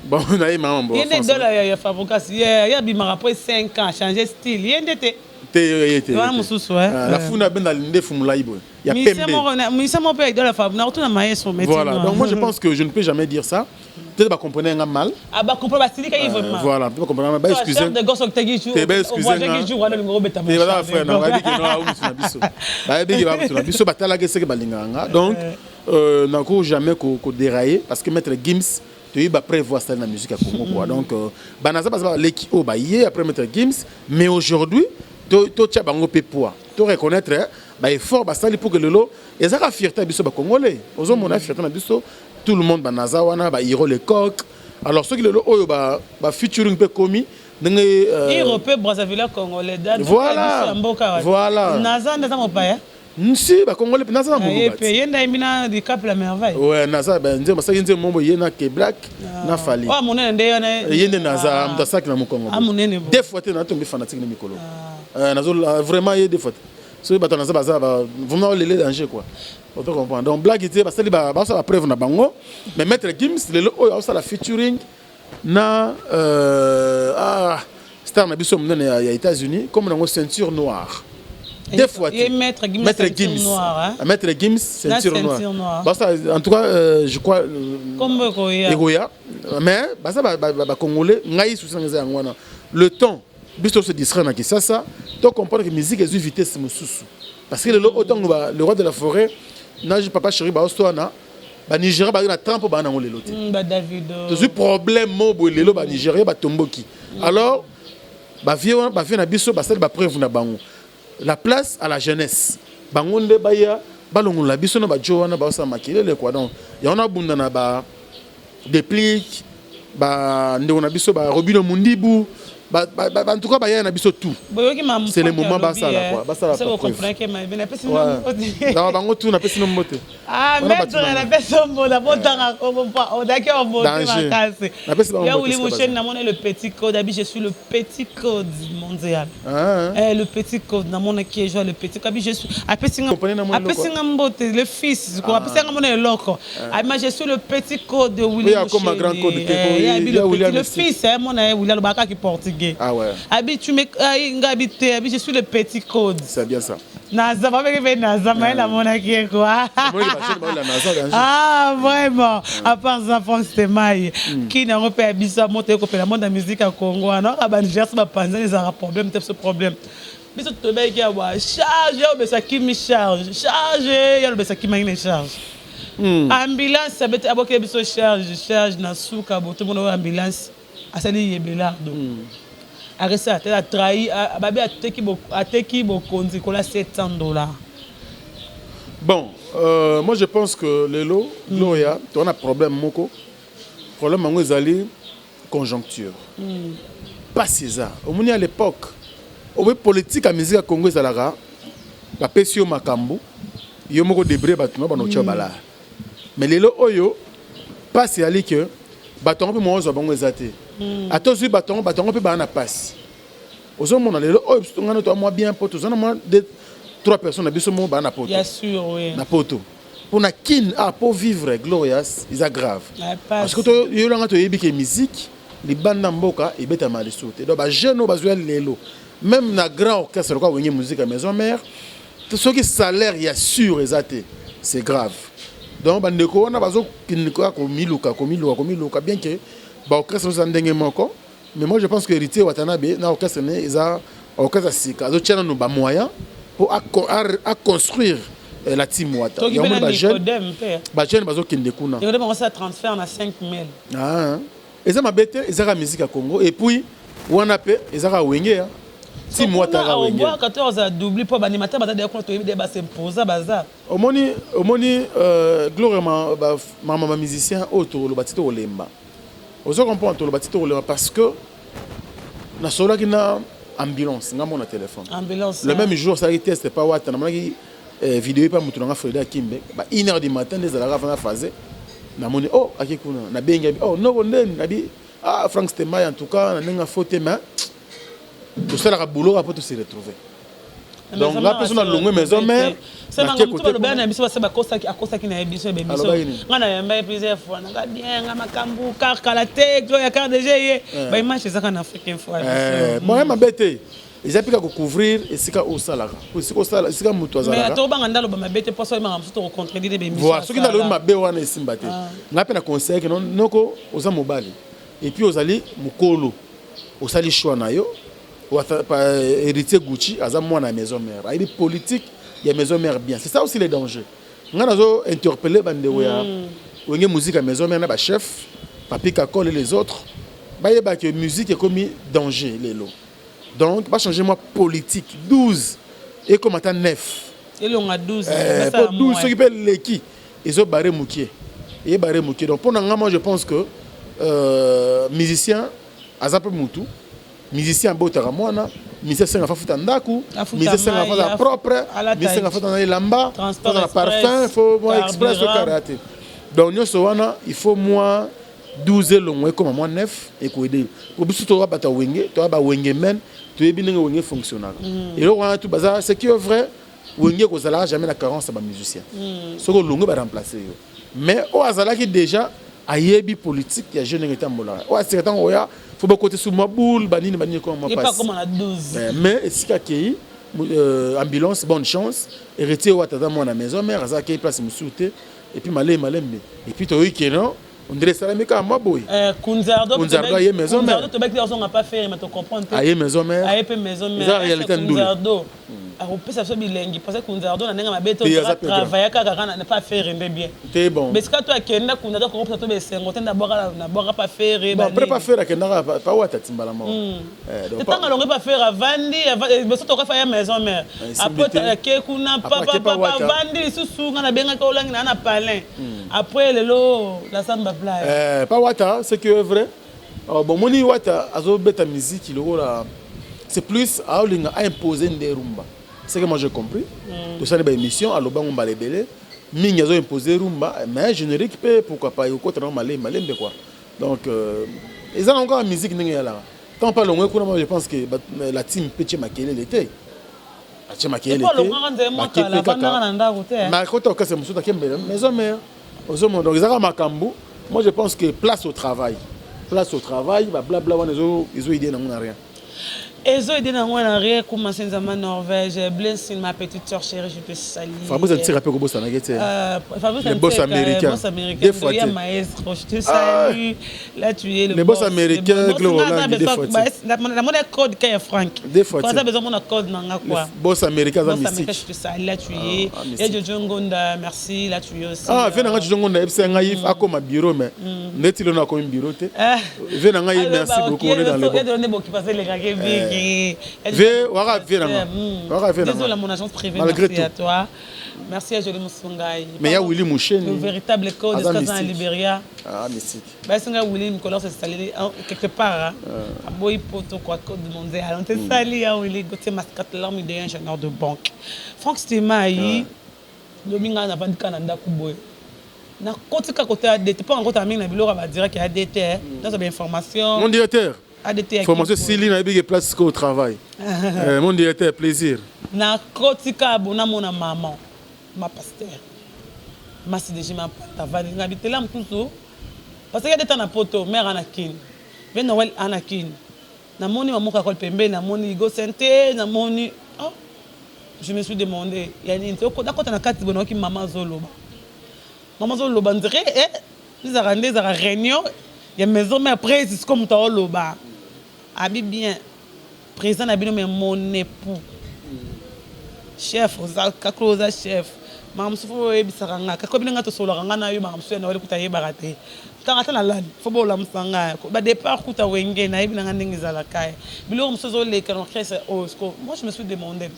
Bon, na ye mama mbo. Ye nde dola ya Fabregas, ye abimaka après 5 ans, changer style, ye nde te. Te, ye te. Wana mosusu. La funa abenda ndefu molai boye ya pembe. Musicien moko mpe idole Fab na kotuna maestro. Voilà, donc moi je pense que je ne peux jamais dire ça. Peut-être bacomprendre nga mal. Ah, bacomprendre, basilikaki vraiment. Voilà, peut bacomprendre, ba excuse de gosse oteki te, ba excuse nga jour wana lingo obeta. Te, baza frère na bayebi ke no aumusu na biso, bayebi ke bamusu na biso batalaki seke balingaka nga. Donc nako jamais ko dérailler, parce que Maître Gims toyebi baprévoir sali na musique ya Congo quoi. Donc banaza baza baleki oyo baye après Maître Gims, mais aujourd'hui totia bango mpe poids, to reconnaître baeffort basali pour que lelo ezaka fierté ya biso bacongolais, ozomona, fierté na biso tout le monde, banaza wana, bahiro le coq. Alors soki lelo oyo bafeaturing mpe komi ndenge Hiro mpe Brazzaville congolais. Voilà, voilà. Naza nde aza mopaya. Si, bacongolais mpe naza na moluba. Ye nde ayembi na Dicap la Merveille. Ouais, naza nzembo asalaki nzembo mombo ye na Keblack na Fali. Oyo monene nde wana? Ye nde naza, moto asalaki na mokongo. Monene. Deux fois te natombi fanatique na mikolo, nazo vraiment ye deux fois te. Soki bato naza baza vraiment olele danger quoi, oto comprendre. Donc blague te, basali, basala preuve na bango. Mais Maître Gims lelo oyo aosala featuring na star na biso monene ya États-Unis, comme nango Ceinture Noire, deux fois. Te, Maître Gims. Maître Gims, noir, hein? Maître Gims, Ceinture Noire. Basa, en tout cas, je crois kombo ekoya. Ekoya, mais baza bacongolais. Ngai susi nanga eza yango wana, le temps biso se distraire na Kisasa, to comprendre que musique ezwi vitesse mosusu, parce que lelo oyo ntango le roi de la forêt na Papa Chéri baoswana. Banigéria bazali na 30 mpo baa nango lelo te. Tozwi problème mo boye lelo, Banigéria batomboki. Alors bavieux wana, bavieux na biso basali bapreuve na bango, la place à la jeunesse. Bango nde baya balongola biso na bajo wana baosala makelele quoi. Donc yango nabunda na ba Déplique, bandeko na biso, ba Robino Mundibu, en tout cas baya na biso tout. C'est le moment basala quoi, basala. Bango tout, napesi no mbote. Ah, maître, napesi mbote, botanga odaki mbote makasi. Ya Willy Musheni, namoni le petit code abi, je suis le petit code mondial. Ah. Eh, le petit code, namonaki ejoa le petit code abi, je suis, apesi nga mbote, le fils apesi nga mona eloko abi, je suis le petit code de Willy Musheni. Grand code. Le fils mona ye Willy alobaka kaka portugais. Ah ouais. Abi tu me nga abi te, abi je suis le petit code. C'est bien ça. Naza babeki mpe naza maye namonaki ye quoi. Ah vraiment, à part ça, Frank Stemai kini yango mpe ya biso ya moto ekopela monde ya musique ya Congo wana oka Banigéria so bapanzani ezalaka problème te. Biso problème, biso tobeki awa charge ya obesa kimi, charge, charge ya lobesa kimaki na charge. Ambulance abeti abokeli biso charge, charge na suka bo tomona oyo ambulance asali yebelardo aresi ate atrahi babi ateki bokonzi kola 700 $. Bon, moi je pense que lelo, Gloria, toza na problème moko. Problème yango ezali conjoncture, pasi eza. Omoni, à l'époque oboyi politique ya musique ya Congo ezalaka bapesi yo makambo, yo moko debre bato na bana otya balaa. Mais lelo oyo pasi ezali ke bato yango mpe mwa ozwa bango eza te. Ata ozwi bato yango, bato yango mpe baa na pasi. Ozomona lelo oyo biso ngana toa mwa bien mpo toza na mwa deux trois personnes na biso moko baa na poto. Bien sûr, oui. Na poto mpona Kin ah, po vivre, Glorias, eza grave, parce que toyolanga toyebi ke musique libanda mboka ebetama lisusu te. Donc bajeune oyo bazwa lelo même na grand orchestre lokola Wenge Musique ya Maison Mère, soki salaire ya sûr eza te, c'est grave. Donc bandeko wana bazokende kaka komiluka, komiluka, komiluka, bien que baorchestre eza ndenge moko. Mais moi je pense que Héritier Watanabe na orchestre ne eza orchestre ya sika, azotia nano bamoyen mpo aconstruire la team Wata. Yango bajeune, bajeune bazokende kuna. Transfert na 5000. Ah, eza mabe te, ezaka musique ya Congo. Et puis wana mpe ezaka Wenge ya team Wata kaka Wenge. Obwaka to ozala double mpo baanimateur baza deya kuna, toyebi de basimposa baza. Omoni, Gloria, mama, bamusicien oyo tokoloba ti tokolemba, ozo comprendre, toloba ti tokolemba, parce que nasololaki na ambulance nga mona téléphone. Ambulance. Le même jour asalaki test pa Wata, namonaki vidéo epa motu nanga Freda Kimbe ba 1 heure du matin nde ezalaka afana phase. Namoni oh ake kuna, nabengi abi oh noko ndeni nabi ah Frank Stemay, en tout cas na ndenge afo te, mais tosalaka boulot mpo tose retrouver. Donc nga mpe so nalongwe Maison Mère. Balobela na biso base akosaki na ye biso ebe biso nga na yamba ye plusieurs fois nanga bien nga makambo car kala te Gloria car déjà ye baimage ezaka na Afrique Info. Bon, ye mabe te, eza mpe kaka kocouvrir esika oyo osalaka, esika osala, esika moto azalaka. Tobanga nde aloba mabe te mposo oyebanga mosusu tokocontredire. Voilà, soki nalobi mabe wana esimba te. Ngai mpe na conseille ke noko oza mobali et puis ozali mokolo, osali choix na yo. Héritier Gucci aza mwana ya Maison Mère, ayebi politique ya Maison Mère bien. C'est ça aussi le danger. Ngai nazo interpeller bandeko ya Wenge Musique ya Maison Mère na bachef Papi Kakol et les autres, bayeba ke musique ekomi danger lelo. Donc bachange mwa politique, 12 ekoma ata 9. Elonga 12. Po 12 soki mpe eleki ezobare mokie, eyebare mokie. Donc mpo na nga, moi je pense que musicien aza mpe mutu, musicien abotaka mwana, musicien asenga fa futa ndako, musicien asenga fa aza propre, musicien asenga fa na elamba, fa na parfum, faut mwa express okara te. Donc nyonso wana il faut mwa 12 elongo ekoma mwa 9 ekoede po biso toza bato ya Wenge, toza bawenge men, toyebi ndenge Wenge fonctionnaka. Eloko wana tu baza, ce qui est vrai, Wenge ekozalaka jamais na carence ya bamusicien. Soki olongwe, baremplace yo, mais oyo azalaki déjà ayebi politique ya jeune ndenge etambolaka. Oyo asika ntango oya fo bakota su mwa boule banini banini ekoma mwa pasi, mais esika akei, ambulance, bonne chance. Héritier oyo atata mwana Maison Mère aza akei place mosusu te. Et puis malemi malembe, et puis toyoki ke non, ondire esalami kaka mwa boye. Kunzardo. Kunzardo aye Maison Mère. Tobaki azonga pa Ferre, mais tocomprendre te. Aye Maison Mère. Aye mpe Maison Mère. Eza réalité ndule. Kunzardo. Akopesa biso bilengi parce que Kunzardo na ndenge mabe te travailla kaka kaka na pa Ferre nde bien. Te bon. Besika to akenda Kunzardo akopesa to besengo te ndabwaka na bwaka pa Ferre. Bon après pa Ferre akendaka pa wata timbala moko. Eh donc tanga longue pa Ferre avandi beso to kafa ya maison mère. Après ake kuna pa pa pa avandi lisusu nga na bengaka olangi na na palin. Après lelo la samba playa. Eh pa wata ce qui est vrai. Bon moni wata azobeta musique lokola c'est plus aolinga a imposer nde rumba. Ce que moi j'ai compris. Tosali ba émission alobango mbala ebele mingi azo imposer rumba mais générique pe pourquoi pas ekokota nango malembe malembe quoi. Donc eza nango kaka musique ndenge eyalaka. Tant pas longwe kuna moi je pense que la team pe tie makelele te. Atie makelele te. Bakepe kaka. Mais akota orchestre mosusu akembela maison mère. Ozomona donc ezaka makambo. Moi je pense que place au travail. Place au travail, ba blabla wana ezo ezo aider nango na rien. Ezo aider nango na rien kuma senza ma Norvège Blessing ma petite sœur chérie je te salue. Fabrice Ntira pe kobosana ke te. Fabrice Le boss américain. Boss américain. Des fois Doya te. maestro, je te salue. Là tu es le, Le boss américain, Claude Roland, des fois te. La monnaie code kaya Frank. Des fois te. Kwa besoin mon code nanga quoi. Le boss américain za Boss américain, mystique. je te salue, là tu es. Ah, Et mystique. Jojo Ngonda, merci, là tu es aussi. Ah, viens nanga Jojo Ngonda yebisa ngai akoma bureau mais ndeti lelo akomi bureau te. Viens nanga ye merci beaucoup on est dans le bon. Viens, waka viens nanga. Waka viens nanga. Désolé mon agence privée, Malgré merci à tout. toi. Merci à Jolie Moussungaï. Mais il y a Willy Moucheni. Le véritable code Aza de en mystique. Libéria. Ah, mystique. Bah, c'est Willy Nicolas s'est salé quelque part. Hein. Aboyi poto quoi code mondial. On te salue hein, Willy Gauthier Mascat l'homme de ingénieur de banque. Franck Stemaï, lominga na vandi kana ndako boye. Na koti ka côté ADT, pas encore mingi na biloko ba direct ya ADT, nazo ba information. Mon directeur. ADT ya Formation Kipo. Sili na yebi place au travail. Mon directeur plaisir. Na koti ka bona mona maman, ma pasteur. Ma CDG ma pata vandi na bitela mkusu. Parce que ADT na poto, mère ana kin. Ben Noël ana kin. Na moni maman ka kol pembe, na moni Igo Sente, na moni oh je me suis demandé yani nto ko dakota na kati bona ki maman zoloba. Maman zoloba ndre eh nizaka nde ezaka réunion ya maison mais après c'est comme ta oloba. Abi bien président na bino mais mon époux. Chef oza kaklo oza chef. Maman mosusu oyebisaka nga kako bino nga tosolaka nga na yo maman mosusu na wale kuta yebaka te. Tanga ata na lali fo bolamusa nga ba départ kuta wenge na yebi na nga ndenge ezalaka ye. Biloko mosusu ezoleka na orchestre oyo siko moi je me suis demandé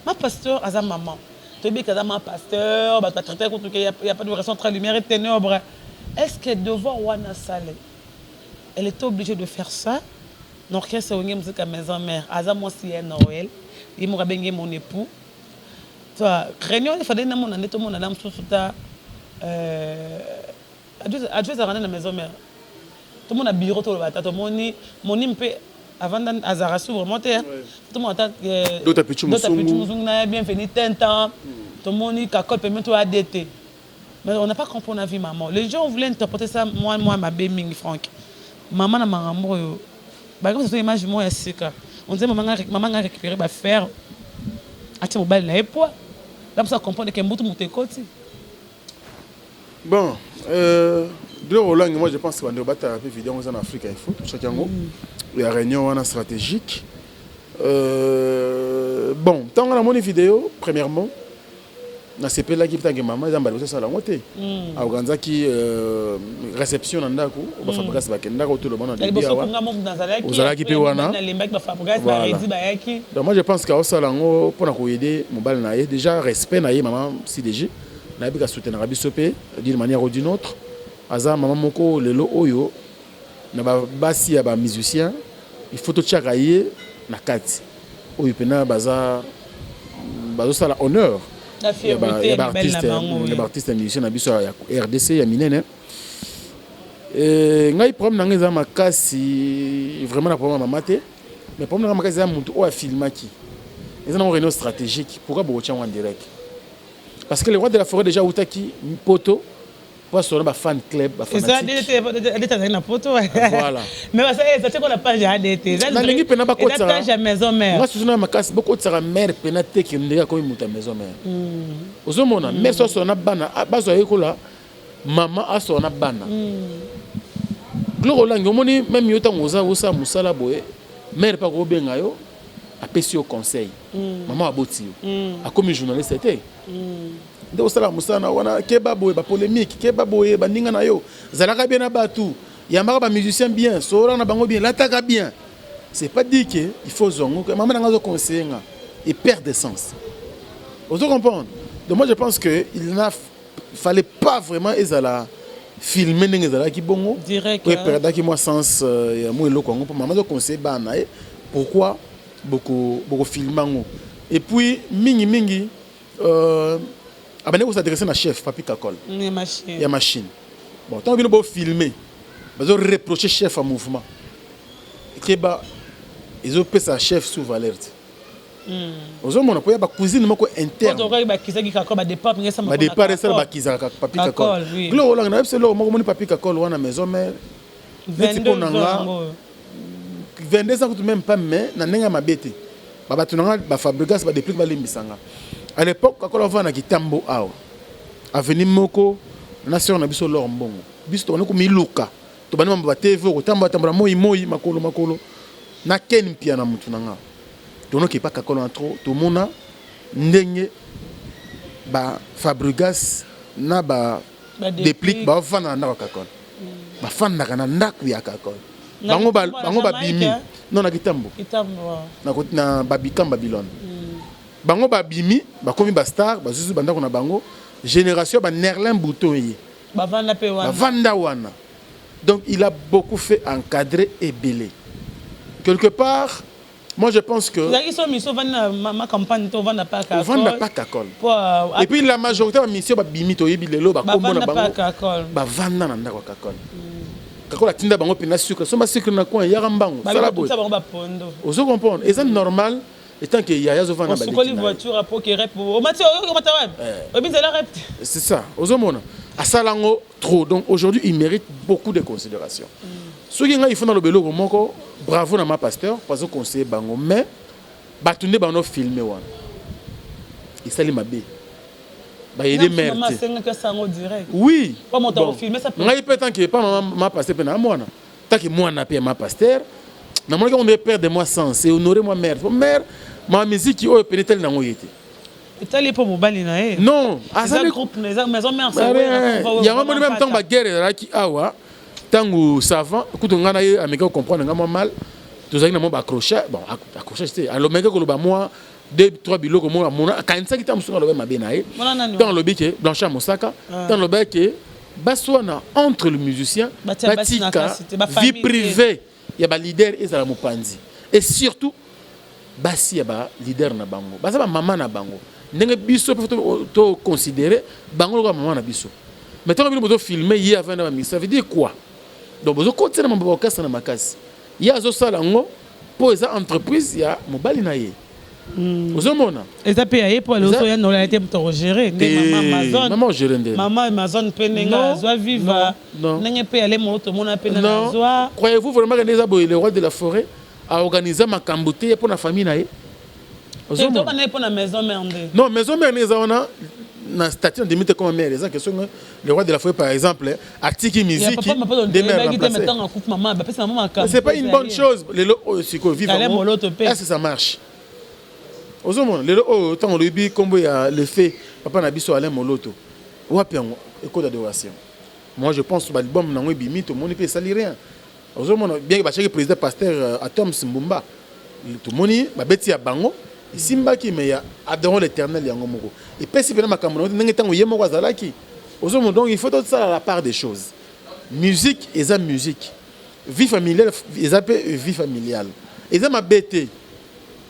ma pasteur aza maman toyebi ke aza ma pasteur bato batraite kutu ke y a pas de relation entre lumière et ténèbres. Est-ce que devoir wana sale elle était obligée de faire ça na orchestre wenge musique maison mère aza mwasi ya Noël ye moko abenge mon époux. Toi réunion il fallait namona nde tomona na mosusu ta adjoint ezalaka nde na maison mère tomona bureau toloba ta tomoni moni mpe avant azalaka su vraiment te tomona ta Dota Pichu Musungu. Musungu na ye bienvenu tintan tomoni kakol pembe to ADT mais on n'a pas compris on a vu maman. Les gens voulaient interpréter ça moi moi ma mingi Franck maman na makambo oyo bakomi so image moko ya sika on disait maman maman nga récupérer ba fer atia mobali na ye poids là pour ça comprendre que mbutu moto ekoti. Bon, Gloire Olangi, moi je pense que bandeko batala pe vidéo en Afrique il faut tout yango. Il y a réunion wana stratégique. Bon, tant on a mon vidéo premièrement na sepelaki ntange mama eza mbala kosala yango te aokanzaki réception na ndako bafabrikas bakendaka otoloba na début awa ozalaki mpe wana. Voilà. Donc moi je pense qu'aosala yango mpona koyede mobali na ye déjà respect na ye mama CDG nayebi kasoutenaka biso mpe d'une manière ou d'une autre aza mama moko lelo oyo na basi ya bamusicien il faut totiaka ye na kati oyo mpena baza bazosala honneur ya baartiste ya musicien na biso ya RDC ya minene. Ngai problème na ngai eza makasi vraiment na problème ya mama te mais problème na ngai makasi eza motu oyo afilmaki eza nango réunion stratégique. Pourquoi bokotia yango en direct? Parce que le roi de la forêt déjà autaki poto po asola ba fan club ba fanatique ADT azali na poto. Voilà. Mais eza na page ya ADT. Nalingi mpena bakotisa page ya maison mère. Nga susu na makasi bokotisaka mare mpena te ke ndenge akomi moto ya maison mère. Ozomona mare so asola na bana bazwa yekola mama asola na bana. Gloire Olangi omoni même yo ntango oza osala mosala boye mare mpe akobenga yo. Apesi yo conseil, mama aboti yo, akomi journaliste te nde osala mosala na wana. Keba boye, bapolémique, keba boye, baninga na yo, zalaka bien na bato, yambaka bamusicien bien, solola na bango bien, lataka bien. C'est pas dit que il faut zongo mama nanga azoconseille nga et perd de sens. Ozo comprendre? Donc moi, je pense que il n'a fallait pas vraiment ezala filmer ndenge ezalaki bongo. Direct. Po eperdaki mwa sens ya mwa eloko yango, mpo mama azoconseille bana na ye. Pourquoi bokofilme yango? Et puis mingimingi abandi kos'adresse na chef Papi Kakol. Ya machine. Ya machine. Bon, ntango bino bofilme, bazoreproche chef ya mouvement, keba, ezopesa chef sous valeur te. Ozomona, mpo ya bacousine moko interne. Tokaki bakisaki Kakol, badépart mpenza esama. Badépart esala, bakizaka Papi Kakol. Kakol, oui. Biloko olanga na yebisa eloko moko. Moni Papi Kakol wana, maison mère neti mpo na nga 22 ans kutu même pas, mais na ndenge ya mabe te. Babato na nga, bafabrigas, badeplique, balimbisa nga. À l'époque, Kakol avanda na Kitambo awa, avenue moko na sœur na biso Lor Mbongo. Biso tobandi komiluka, tobandi mambo ba TV, kotambola tambola, moi moi, makolo makolo na ken mpia na mutu na nga. Tonoki epa Kakol na trop, tomona ndenge bafabrigas na ba Deplique baofanda na ndako ya Kakol, bafandaka na ndako ya Kakol. Bango bango babimi non na Kitambo, na babikam Babylone. Bango babimi, bakomi bastar, bazuzi bandako na bango. Génération ba Nerlin Bouton ye. Bavanda mpe wana. Bavanda wana. Donc il a beaucoup fait encadrer ebele quelque part. Moi, je pense que Ezalaki so miso ovandi na ma campagne to ovanda pa. Ovanda pa Kakol. Et puis la majorité ya mission babimi, toyebi lelo bakombo na bango, bavanda na ndako ya Kakol. Kakol atinda bango mpena sucre, somba sucre na coin, yaka mbango, sala boye. Bango bapondo. Ozo comprendre? Eza normal étant que yaya azovanda. Osukoli voiture apoke rep, omati, omata wapi, oyebi nzela rep. C'est ça. Ozomona, asala yango trop. Donc aujourd'hui, il mérite beaucoup de considération. Soki ngai, il faut naloba eloko moko: bravo na ma pasteur po azoconseille bango. Mais bato nde bango filme wana, esali mabe, bayede mare te. Oui, ngai mpe tant que pa ma pasteur mpe na mwana, tant que mwana mpe ya ma pasteur, namonaki yango nde perdre moi sens et honorer moi mère, mère ma musique oyo pene etali nango ye te. Etali mpo mobali na ye. Non. Maison mère. Yango moni, même ntango baguerre ezalaki awa, ntango savant kutu ngai na ye ameki kocomprendre ngai mwa mal, tozalaki na mwa baaccrochage. Bon, accrochage te, alomeki koloba mwa deux trois biloko moko amona, akanisaki ntango mosusu alobi mabe na ye. Ntango alobi ke Blanchard Mosaka, ntango alobi ke basi wana entre le musicien, batika vie privée ya baleader ezala mopanzi, et surtout basi ya baleader na bango baza bamama na bango, ndenge biso mpe toconsidere bango lokola mama na biso. Mais ntango bino bozofilme ye avant na bamisi, ça veut dire quoi? Donc bozokotisa na mambo baorchestre na makasi. Ye azosala yango mpo eza entreprise ya mobali na ye. Ozomona? Eza mpe ya ye, mpo aloso ya nola te, moto akogere nde mama Amazon. Mama ogere nde. Mama Amazon mpe ndenge azwa viva, ndenge mpe ale molo, tomona mpe na azwa. Croyez-vous vraiment que nde eza boye, le roi de la forêt aorganize makambo te mpo na famille na ye? Tobana ye mpo na maison mère nde. Non, maison mère nde eza wana na statut na ndimi te comme mère. Eza question, le roi de la forêt par exemple atiki musique nde mère remplacé. C'est pas une bonne chose. Lelo oyo sikoyo vivre, est-ce que ça marche? Ozomona, lelo oyo ntango olobi nkombo ya le fait papa na biso Alain Moloto, wapi yango école d'adoration? Moi, je pense baalbum nango ebimi, tomoni mpe esali rien. Ozomona bien que batiaki président pasteur Atoms Mbumba, tomoni babeti ya bango esimbaki, mais ya Adorons l'Éternel yango moko epesi mpena makambo nango ndenge ntango ye moko azalaki. Ozomona? Donc il faut tosala la part des choses. Musique eza musique, vie familiale eza mpe vie familiale. Eza mabe te.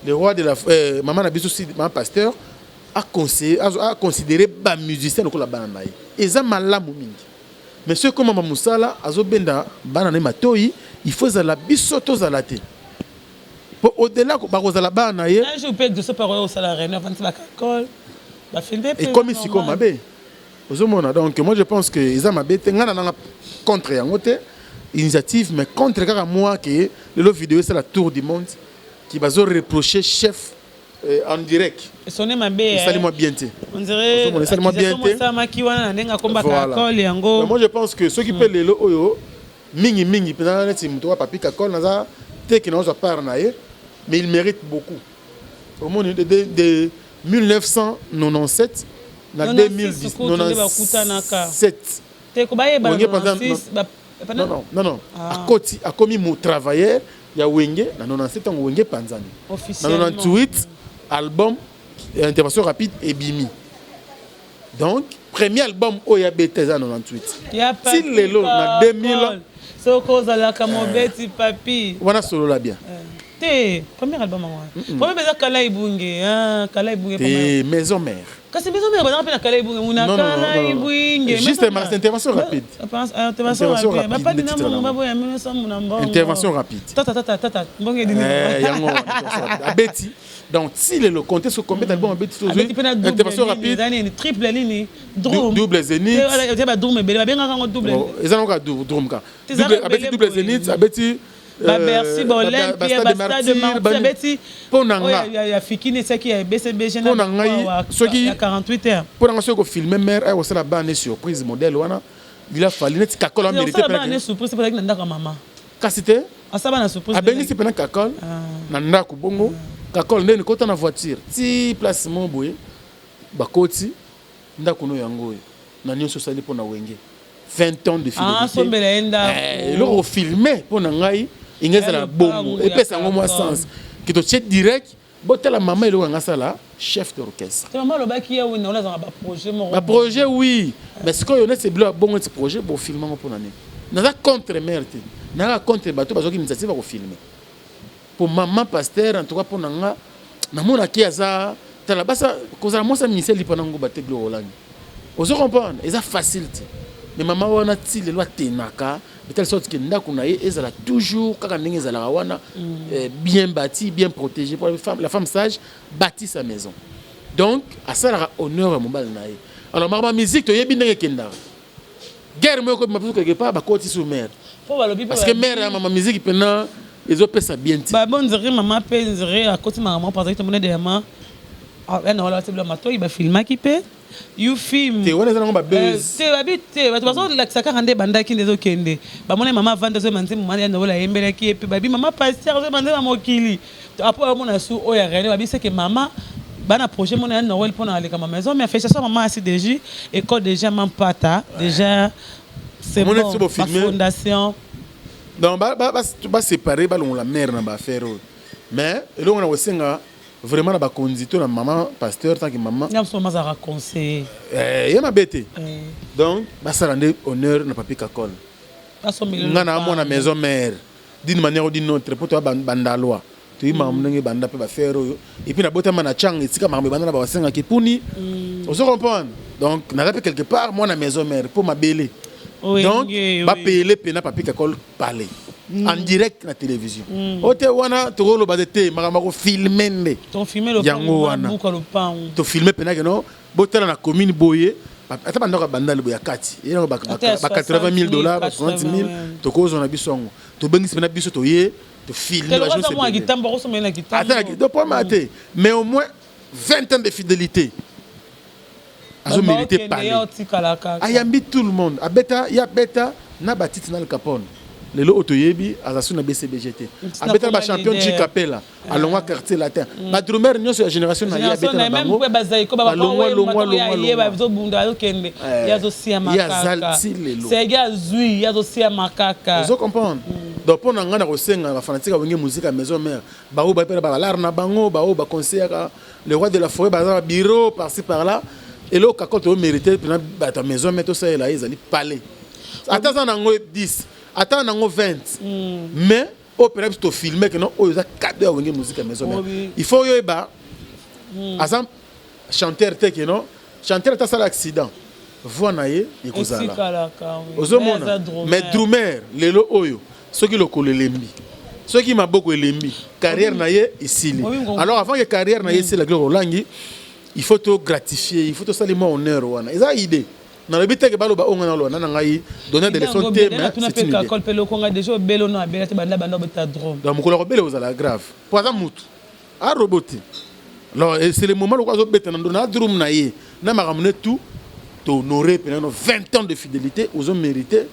Le roi de la mama na biso si mama pasteur a conseillé, a considéré ba musicien lokola bana na ye, eza malamu mingi. Mais soki komama mosala azobenda bana na ye matoi, il faut ezala biso tozala te, po au-delà bakozala bana na ye. Un jour mpe doso mpe akoya kosala réunion, afandisi bakakole, bafilme. Ekomi sikoyo mabe. Ozomona? Donc moi, je pense que eza mabe te. Ngai na nanga contre yango te, initiative, mais contre kaka moi ke lelo vidéo esala tour du monde, ki bazo reprocher chef en direct. Esone mabe. Esali mwa bien te. On dirait esali mwa bien te. Esalamaki wana na ndenge akombaka akole yango. Moi, je pense que soki mpe lelo oyo mingimingi mpenza neti moto wa Papi Kakol, naza te ke nazwa part na ye, mais il mérite beaucoup. Omoni de 1997 na 2017. Te ko bayeba 96. Non, non, non, non. Ah. Akoti, akomi mo travailleur ya Wenge na 97, ntango Wenge epanzani. Na 98, album Intervention rapide ebimi. Donc premier album oyo abeta eza 98. Ti lelo na 2000. Soki ozalaka mobeti papi. Wana solola bien. Te, premier album yango wana. Premier eza Kala Ibunge, Kala Ibunge. Te, Maison Mère. Kasi Maison Mère bazalaka mpe na Kala Ibunge, muna Kala Ibunge. Juste intervention rapide. Intervention rapide. Bapadi na mbongo baboya 1900 na mbongo. Intervention rapide. Tata tata tata mbongo edini. Yango abeti. Donc si lelo compte sur combien d'albums abeti, tozwi intervention rapide. Eza nini, triple nini, drum? Double Zénith. Eza ba drum ebele babengaka yango double. Eza nango drum ka. Abeti double Zénith, abeti Babercy, baOlympia, bastade de Martyr abeti. Mpo na nga ya Fikini esaki ya BCBG. Mpo na ngai soki ya 48 heures. Mpo na ngai, soki kofilme mare aya kosala bana surprise modèle wana, il a fallu neti Kakol amérité. Bana surprise mpo azalaki na ndako ya mama. Kasi te. Asala bana surprise. Abengisi mpena Kakol na ndako bongo. Kakol ndeni kota na voiture ti place mo boye, bakoti ndako no yango oyo na nyonso osali mpo na Wenge, 20 ans de fidélité. Eloko kofilme mpo na ngai inga ezala bongo, epesa yango mwa sens ke totie direct, botala mama eloko yanga asala chef d'orchestre. Mama alobaki ya wina olazanga baprojet moko. Baprojet, oui, mais sikoyo neti bilo ya bongo, neti projet bofilme yango mpo na nini? Naza contre mare te, naza contre bato bazwaki initiative ya kofilme po mama pasteur. En tout cas mpo na nga, namonaki aza tala basa kozala mwasi ya ministère lipa nango bate biloko olangi, ozo comprendre, eza facile te. Mais mama wana ti lelo atenaka de telle sorte que ndako na ye ezala toujours kaka ndenge ezalaka wana, bien bâti, bien protégé. Pour la femme sage bâtit sa maison, donc asalaka honneur ya mobali na ye. Alors makambo ya musique, toyebi ndenge ekendaka, guerre moko ekobima biso quelque part, bakoti sur mare parce que mare ya mama musique mpena ezopesa bien ti. Babo nzere mama mpe nzere akoti makambo parce que tomoni deyama yana wala basebela matoi, bafilmaki mpe you film. Te, wana eza nango babuzz. Te, babi te, bato bazolakisa kaka nde ebandaki nde ezokende. Bamoni mama avandi, azoyeba nzembo mama yana wala ayembelaki ye mpe. Babi mama pasteur azoyeba nzembo ya mokili apo omona su oyo ya René. Babi seke mama bana projet mona ya Noël mpona aleka ma maison. Mais félicitation mama ACDJ, école déjà Mampata déjà, c'est bon, fondation. Donc baséparé, balongola mare na baaffaire oyo. Mais eloko na kosenga vraiment na bakonzi to na mama pasteur, tant que mama Nyamso mazaka conseiller. Ye mabe te. Donc basala nde honneur na papi Kakol. Nga na amona Maison Mère d'une manière ou d'une autre, po toya bandalwa, toyi makambo ndenge ebanda mpe bafere oyo. Et puis nabotama na Tianga, esika makambo ebanda na basengaki puni, ozo comprendre. Donc naza mpe quelque part mwana Maison Mère mpo mabele. Donc bapele mpena papi Kakol parler en direct na télévision oyo te. Wana tokoloba te te, makambo ya kofilme nde yango wana. Tofilme mpena keno botala na commune boye, ata bandako ya Bandale boye ya kati ye ba 80 000 $, ba 60 000, tokozwa na biso yango. Tobengisi mpena biso, toye tofilme ata te, mais au moins 20 ans de fidélité, azomérite parler. Ayambi tout le monde, abeta ye, abeta na batiti na Capone. Lelo oyo toyebi aza su na BCBG te, abeta na bachampion Chikapela, alongwa Quartier Latin, badrummer nyonso ya génération na ye abeta na bango. Balongwa, longwa, longwa, bazobunda, bazokende, ye azosiama kaka. Sege azwi, ye azosiama kaka. Ozo comprendre? Donc mpo na ngai, na kosenga bafanatike ya Wenge Musique ya Maison Mère, baoyo baye mpe na balare na bango, baoyo baconseillaka le roi de la forêt, baza na bureau par-ci par-là, eloko kaka tomérite mpena bato ya Maison Mère tosalela ye ezali palais. Ata aza nango 10, ata nango 20, mais oyo mpena biso tofilme ke non, oyo eza cadeau ya Wenge Musique ya Maison Mère. Il faut oyeba aza chanteur te, ke non, chanteur ata asala accident, voix na ye ekozala, ozomona. Mais drummer lelo oyo, soki lokolo elembi, soki maboko elembi, carrière na ye esili. Alors avant que carrière na ye esila, Gloire Olangi, il faut to gratifier, il faut tosali mwa honneur wana. Eza idée, nalobi teke baloba oyo ngai naloba na ngai donner des leçons te, mais c'est une idée. Mpe lokonga déjà obele ono abela te, banda banda obeta drum. Donc mokolo akobela ozala grave po aza mutu, arobot te. Alors c'est le moment lokola azobeta na ndo na drum na ye na makambo ne tout, tohonore mpena no 20 ans de fidélité, ozomérite.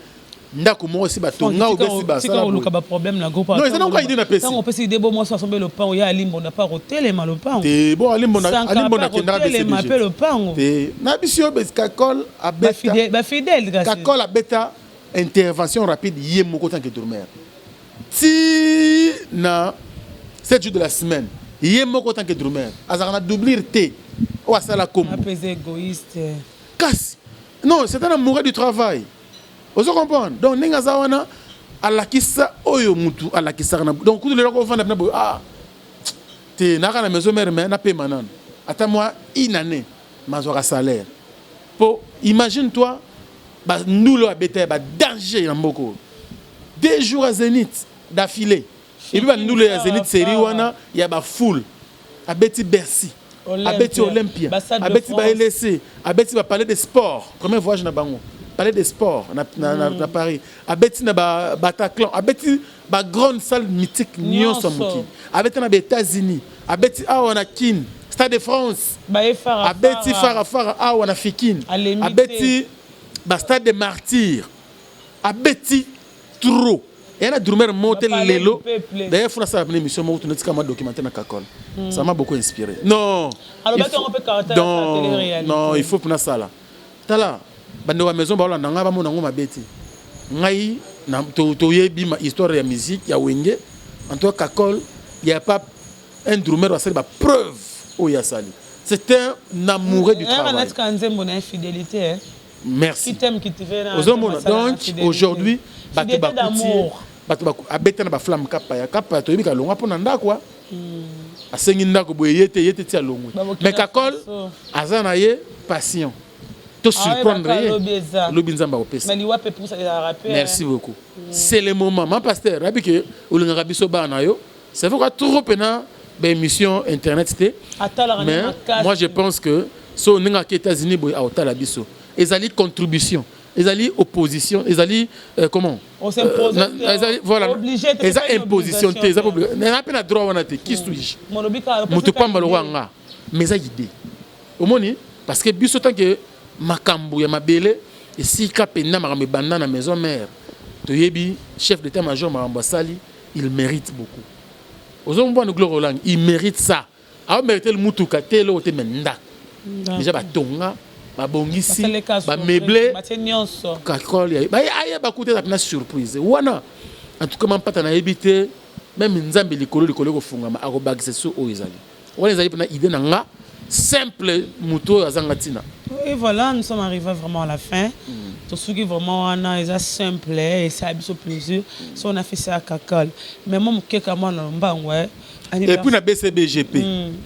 Ndako moko esi batonga obesi basala koluka ba problème na groupe. Non, eza nango idée napesi. Ntango opesi idée, bo mwasi asombe lopango ya Alimbonda mpe akotelema lopango. Te, bo Alimbonda, Alimbonda akendaka. Kotelema mpe lopango. Te, na biso yo Kakol abeta. Bafidèle kasi. Kakol abeta intervention rapide ye moko tant que drummer ti na 7 jours de la semaine, ye moko tant que drummer azalaka na doublure te oyo asala kombo. Apesa égoïste. Kasi non, c'est un amoureux du travail, ozo comprendre? Donc ndenge aza wana, alakisa oyo mutu alakisaka na. Donc kutu lelo akovanda mpena boye, ah te, naka na maison mère, mais napema nano ata mwa une année, mazwaka salaire. Po imagine toi, bandula oyo abeta ya badanger na mboka oyo, 2 jours à Zénith d'affilée, et puis bandula ya Zénith série wana ya bafoule, abeti Bercy, abeti Olympia, abeti ba LSC, abeti bapalais de sport, premier voyage na bango, palais de sport na Paris, abeti na Bataclan, abeti bagrande salle mythique nyonso ya mokili, abeti na baÉtats-Unis, abeti awa na Kine, Stade de France, abeti farafara awa na Fikine, abeti bastade de Martyr, abeti trop. Eya na drummer moko te lelo. D'ailleurs funa asala pena émission moko, tonetika mwa documentaire na Kakol, ça m'a beaucoup inspiré. Non, non, non, il faut mpena sala. Tala, bandeko ya maison baolanda ngai, bamona yango mabe te. Ngai toyebi histoire ya musique ya Wenge. En tout cas Kakol, y a pas un drummer asali bapreuve oyo asali. C'est un amoureux du travail. Nzembo na infidélité. Merci. Ozomona, donc aujourd'hui bato bakuti, bato abeta na baflamme Kapaya. Kapaya toyebi kalongwa mpo na ndako, asengi ndako boye, ye te, ye te, ti alongwe. Mais Kakol aza na ye patient, to surprendre ye lobi, Nzambe akopesa. Merci beaucoup. C'est le moment, ma pasteur, nayebi ke olingaka biso bana na yo. C'est vrai, trop pena baémission internet te, mais moi je pense que so ndenge ake États-Unis boye, aotala biso. Ezali contribution, ezali opposition, ezali comment, ezali, voilà, eza imposition te, eza na mpe na droit wana te. Qui suis-je, moto pamba lokwa nga? Mais eza idée, omoni, parce que biso tant que makambo ya mabele, esika mpenza makambo ebanda na maison mère, toyebi chef d'état major makambo asali, il mérite beaucoup. Ozomona Gloire Olangi, il mérite ça. Aomérite mutuka te, eloko te, mais ndako déjà batonga, babongisi, bameuble. Kakol ayeba kuta eza mpena surprise wana. En tout cas, mampata nayebi te, même Nzambe likolo likolo ekofungama, akobakisa so oyo ezali wana. Ezali mpena idée na nga simple, moto oyo azanga ntina. Et voilà, nous sommes arrivés vraiment à la fin. Tout ce qui vraiment wana eza simple et ça a biso plaisir. So on a fait ça à Kakol. Mais moi mokeka mwana mbango. Et puis na BCBGP,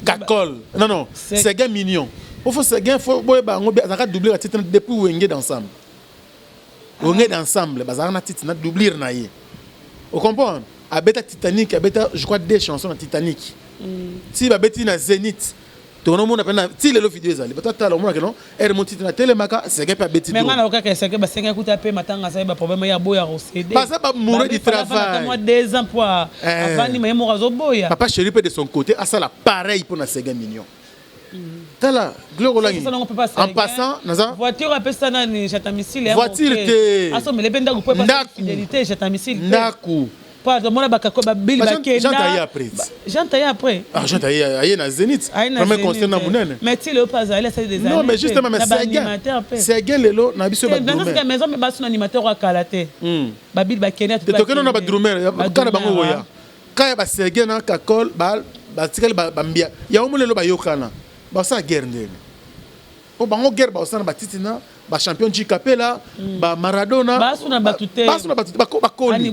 Kakol, non non, Seguin Mignon. Faut Seguin, faut boyeba yango, azalaka doublure ya titre depuis Wenge d'ensemble. Wenge d'ensemble bazalaka na titre na doublure na ye. Ocomprendre? Abeta Titanic, abeta je crois deux chansons na Titanic. Ti babeti na Zénith, tonomona mpe ti lelo video ezali, bato atala, omonaka no ere mo titre natelemaka, Sege mpe abeti. Mais nga naokaka Sege basengaki kuta mpe matanga, asali baproblème ya boya kocéder. Baza bamoureux du travail. Mwa 2 ans po avandi, maye moko azoboya. Papa Chéri mpe de son côté asala pareil mpo na Sege Mignon. Tala Gloire Olangi, en passant naza Voiture apesa nani? Jata Misile. Voiture te. Asomele mpe ndako po fidélité, Jata Misile. Ndako. Pardon, mona bakako babili bakenda. Jean Taye après. Jean Taye après. Ah, Jean Taye aye na Zénith, premier concert na monene. Mais ti lelo azali, asali des années. Non, mais justement, mais Seguin, Seguin lelo na biso ba drummer maison, mais baso na animateur akala te, babili bakenda. Tokenda na ba drummer kala bango oya kaya ba Seguin na Kakol batikali bambia yango mo lelo bayokana, basala guerre ndenge po bango guerre baosala batiti na bachampion Jikapela, bamaradona. Basuna bato te. Basuna bato te, bakoli,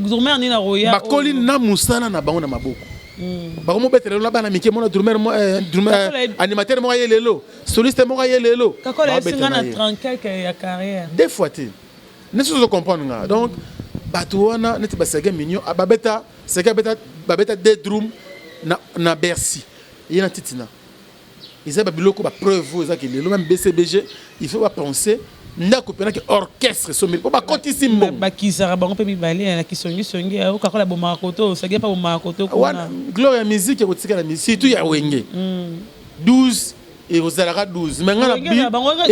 bakoli na mosala na bango na maboko. Bakomobetela lelo na bana mike, mona drummer, animateur moko aye lelo, soliste moko aye lelo. Deux fois te, neti ozo comprendre nga. Donc bato wana neti basege Mignon, babeta Sege, abeta, babeta deux drum na Bercy, ye na titina. Eza babiloko, bapreuve oyo ezaki lelo. Même BCBG, il faut bapenser ndako mpenaki orchestre esombeli mpo bakotisi mbongo. Bakisaka bango mpe mibale na kisongisongi, okakola bomaka koto, Sege mpe bomaka koto. Wana gloire ya musique ekotikala, surtout ya Wenge 12. Ekozalaka 12, mais nga na bi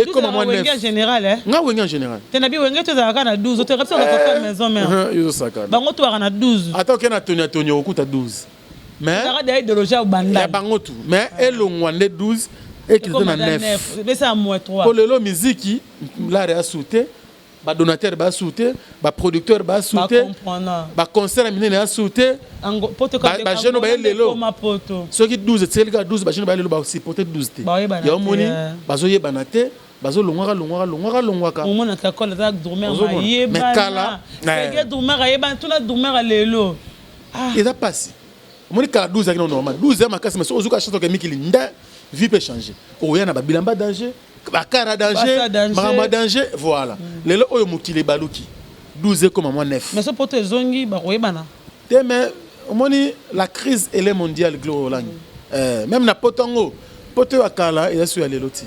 ekoma mwa 9 général, eh? Nga Wenge en général. Te, na bi Wenge to ezalaka na 12, te biso kaka maison mère. Ezosakana. Bango to baka na 12. Ata okei na toni ya toni, okokuta 12, mais ezalaka da idéologie ya banda. Ya bango tu, mais elongwa nde 12, ekita na 9. Besa moins 3. Po lelo miziki lare asu te, badonateur basu te, baproducteur basu te, baconcert ya minene asu te. Bajeune baye lelo, soki 12 etikeli kaka 12, bajeune baye lelo basupporte 12 te. Ya omoni, bazoyebana te, bazolongwaka, longwaka, longwaka, longwaka. Omonaka kola aza drummer. Mais kala ayebana, drummer ayebana, tuna drummer lelo. Eza mpasi. Omoni, kala 12 azalaki normal, 12 ya makasi, mais soki ozuka chance oke mikili nde vie peut changer, oya na babilamba danger, bakara danger, makambo ya danger, voilà. Lelo oyo mokili ebaluki, 12 ekoma mwa 9. Mais so poto ezongi, bakoyebana. Te, mais omoni, la crise, elle est mondiale, Gloria Olangi. Même na poto yango, poto ya kala eza so ya lelo ti.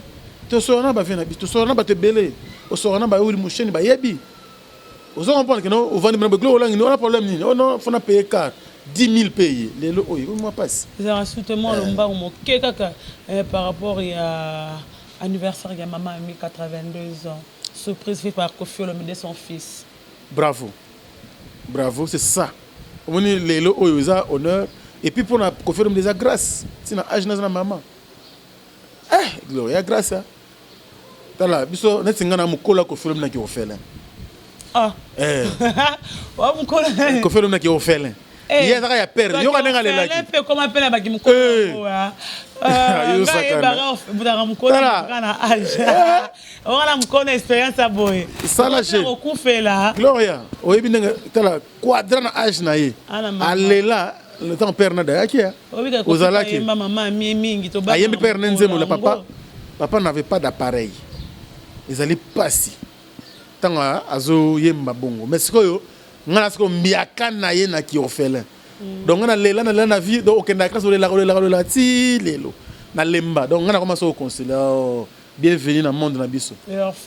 Tosola na bavie na biso, tosola na bato ebele, osola na bayoli mosheni, bayebi. Ozo comprendre que no ovandi na Gloria Olangi, wana problème nini? Oh non, fona payer car 10 000 paye lelo oyo ekomi mwa mpasi. Ezalaka surtout lombango moke kaka par rapport ya anniversaire ya mama Ami, 82 ans, surprise fait par Koffi Olomide, son fils. Bravo, bravo, c'est ça. Omoni, lelo oyo eza honneur, et puis mpona Koffi Olomide eza grâce. Ntina age naza na mama, eh Gloria, grâce. Tala biso, neti nga na mokolo ya Koffi Olomide naki orphelin. Ah. Eh. Wa mokolo. Koffi Olomide naki orphelin. Ye azaka ya père, yoka ndenge alelaki. Mpe koma mpe na baki mokolo yebaka mokolo na age wana, mokolo expérience ya boye. Sala. Okufela. Gloria, oyebi ndenge, tala Quadra na age na ye alela le temps père na dayaki ozalaki. Ayembi père ne nzembo la papa. Papa n'avait pas d'appareil, ezali pasi ntango azoyemba bongo. Mais sikoyo nga na sikoyo mbiaka na ye na ki orphelin. Donc nga nalela, nalela na vie. Donc okendaka classe, olelaka, olelaka, olelaka ti lelo nalemba. Donc nga nakoma so oconseiller, oh, bienvenue na monde na biso.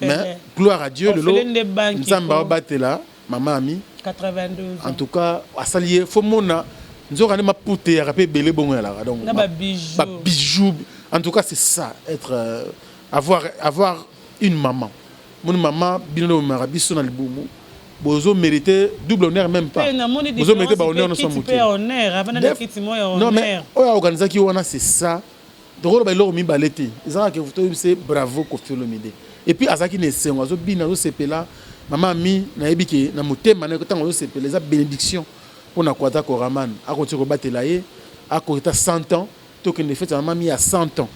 Mais gloire à Dieu, lelo Nzambe aobatela mama Ami. 82. En tout cas asali ye, fo mona nzoka nde maputa eyaka mpe ebele bongo yalaka. Donc babijou. En tout cas, c'est ça, être avoir une maman. Moni mama, bino nde bomemaka biso na libumu, bozo mérité double honneur, même pas, bozo mérité bahonneur nyonso moke. Non, mais oyo aorganisaki wana, c'est ça. Tokoloba eloko mibale te, ezalaka toyebise bravo Koffi Olomide. Et puis azalaki na esengo, azobina, azosepela. Mama Ami, nayebi ke na motema na ntango azosepela, eza bénédiction mpona Quadra Koraman. Akoki kobatela ye, akokita 100 ans, tokende fête ya mama Ami ya 100 ans,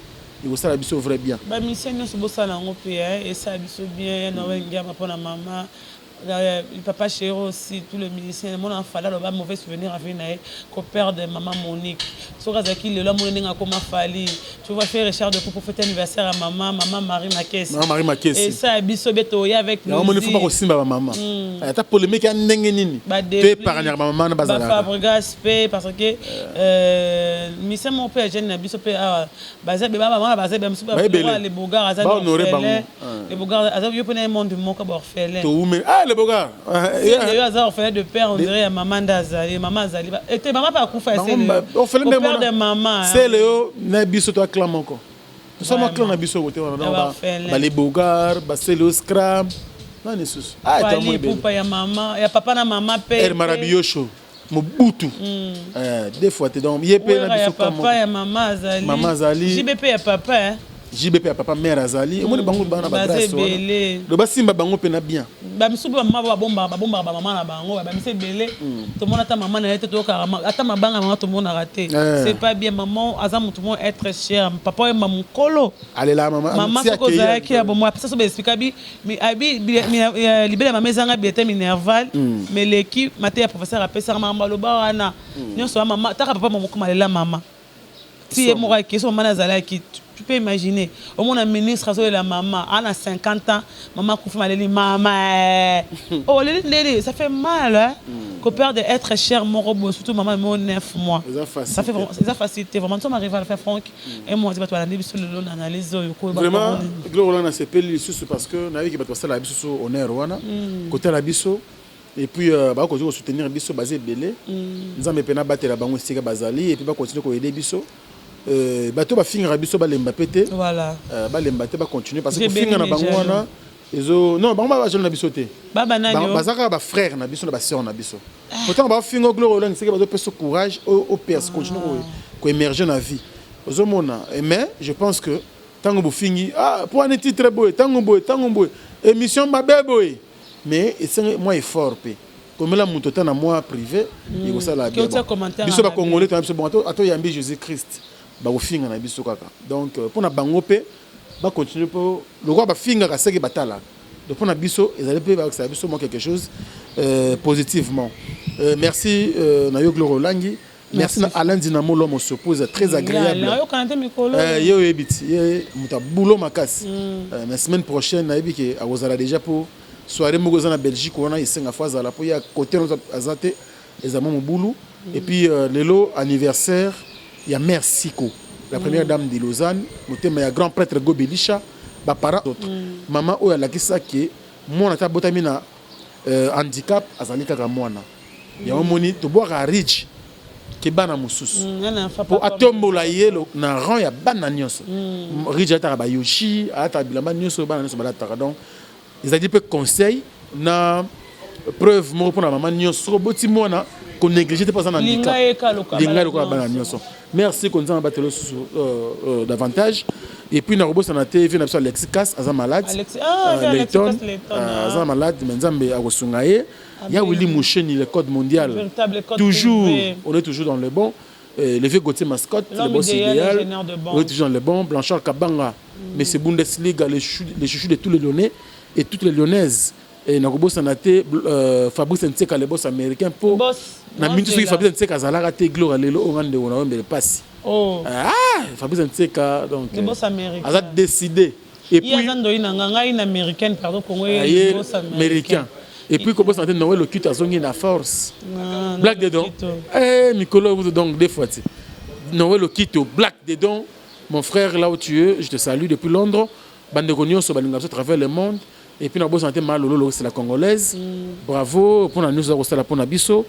ekosala biso vrai bien. Bamission nyonso bosala yango mpe esala biso bien na Wengiama mpona mama, papa chéri aussi, tout le musicien. Mona Fally aloba mauvais souvenir avi na ye koperdre mama Monique. Soki azalaki lelo, amoni ndenge akoma Fally. Tu vois, faire Richard de pour fêter anniversaire ya mama, mama Marie Makesi. Mama Marie Makesi. Esa biso be toya avec. Yango moni, faut bakosimba bamama, ata polémique ya ndenge nini, to épargnaka bamama na bazalaka. Bafabregas mpe, parce que mission moko mpe ya jeune na biso mpe awa, baza bamama, baza mosusu, le Bogar aza, le Bogar aza yo mpe na ye monde moko, baorphelin. Toume, ah, le Bogar. Yo aza orphelin de père, on dirait ya mama nde azali, mama azali ete, mama mpe akufa. Orphelin de mama. Sele yo na biso to clan moko, tosala clan na biso kote wana, bale Bogar, basele yo, scram, nani susu? Pupa ya mama, ya papa na mama mpe. Er Marabiyosho Mobutu, deux fois te. Donc ye mpe na biso. Papa ya mama azali. Mama azali. JB mpe ya papa. JB mpe ya papa, mare azali. Omoni bango bana bagrâce wana, do basimba bango mpe na bien. Bamisusu mpe bamama babombaka, babombaka bamama na bango. Bamisi ebele tomona ata mama na ye te, toyokaka ata mabanga mama tomonaka te. C'est pas bien. Mama aza motu moko être cher, papa oyemba mokolo. Alela mama. Mama soki ozalaki ya bomo, apesa so baexplika bi abi libele, mama ezanga bilete minerval, mais leki mate ya professeur apesaka makambo, aloba wana nyonso ya mama. Taka papa moko alela mama ti ye moko akei so mama nazalaki. Tu peux imaginer, omona ministre azolela mama ana 50 ans, mama akufi, maleli mama, oh oleli ndeli, ça fait mal, hein? Koperdre être cher moko boye, surtout mama mo 9 mois, ça fait vraiment, eza facilité vraiment. Nous sommes arrivés à la fin, Franck et moi. Bato balandi biso lelo na analyse oyo. Vraiment, Gloire wana, nasepeli lisusu parce que nayebiki bato basalaka biso so honneur wana kotala biso, et puis bakoki kosoutenir biso, baza ebele. Nzambe mpe nabatela bango esika bazali, et puis bakontinue koaider biso. Bato bafingaka biso balemba pe te. Voilà. Balemba te, bacontinue parce que kofinga na bango wana ezo non, bango bajaloux na biso te. Baza kaka bafrère na biso na basœur na biso. Pourtant bafinga Gloire Olangi, seke bazopesa courage opers continue koémerger na vie, ozomona. Mais je pense que ntango bofingi, ah, po wana titre boye, ntango boye, ntango boye, émission mabe boye, mais esengi mwa effort mpe komela moto ata na mwa privé ekosala bien. Biso bacongolais tona biso bongo, atoyambi Jésus Christ, bakofinga na biso kaka. Donc mpona bango mpe bacontinue, mpo lokola bafingaka seke batalaka. Donc mpona biso ezali mpe bakisaka biso mwa quelque chose positivement. Merci na yo Gloire Olangi, merci na Alain Dinamo, l'homme au surprise très agréable. Ye oyebi ti ye moto abulo makasi. Mais semaine prochaine nayebi ke akozala déjà po soirée moko eza na Belgique wana, esenga fo azala po ya côté aza te, eza mwa mobulu. Et puis lelo anniversaire ya mère Siko, la première dame de Lausanne, motema ya grand prêtre Gobelisha, baparent autre mama oyo alakisaki mwana ata abotami na handicap azali kaka mwana. Yango moni tobwaka rich ke bana mosusu po atombola ye na rang ya bana nyonso. Rich alataka bayoshi, alataka bilamba nyonso bana nyonso balataka. Donc ezali mpe conseil na preuve moko mpona mama nyonso: soki oboti mwana, konéglige te mpo aza na handicap, linga lokola bana nyonso. Merci, konzanga batelo susu davantage. Et puis nakobosana te vie na biso Alexis Cas, aza malade. Leighton aza malade, mais Nzambe akosunga ye. Ya Willy Moucheni, le code mondial, toujours, on est toujours dans le bon. Le vieux Gauthier Mascotte, le boss idéal, on est toujours dans le bon. Blanchard Kabanga, mais c'est Bundesliga, les chouchous, les chouchous de tous les Lyonnais et toutes les Lyonnaises. Et nakobosana te Fabrice Ntseka, le boss américain, po na mingi soki Fabrice Ntseka azalaka te, Gloire lelo oyo nga ndeko na yo mbele pasi. Ah, Fabrice Ntseka, donc aza décidé. Et puis aza ndoi na nga, ngai na américaine, pardon, Congo. Ye américain. Et puis kobosana te Noël Okito azongi na force, black dedans, eh mikolo, donc deux fois ti Noël Okito, black dedans. Mon frère, là où tu es, je te salue depuis Londres. Bandeko nyonso balinga biso à travers le monde. Et puis nabosana te Malololo, c'est la Congolaise, bravo mpona nyonso aza kosala mpona biso.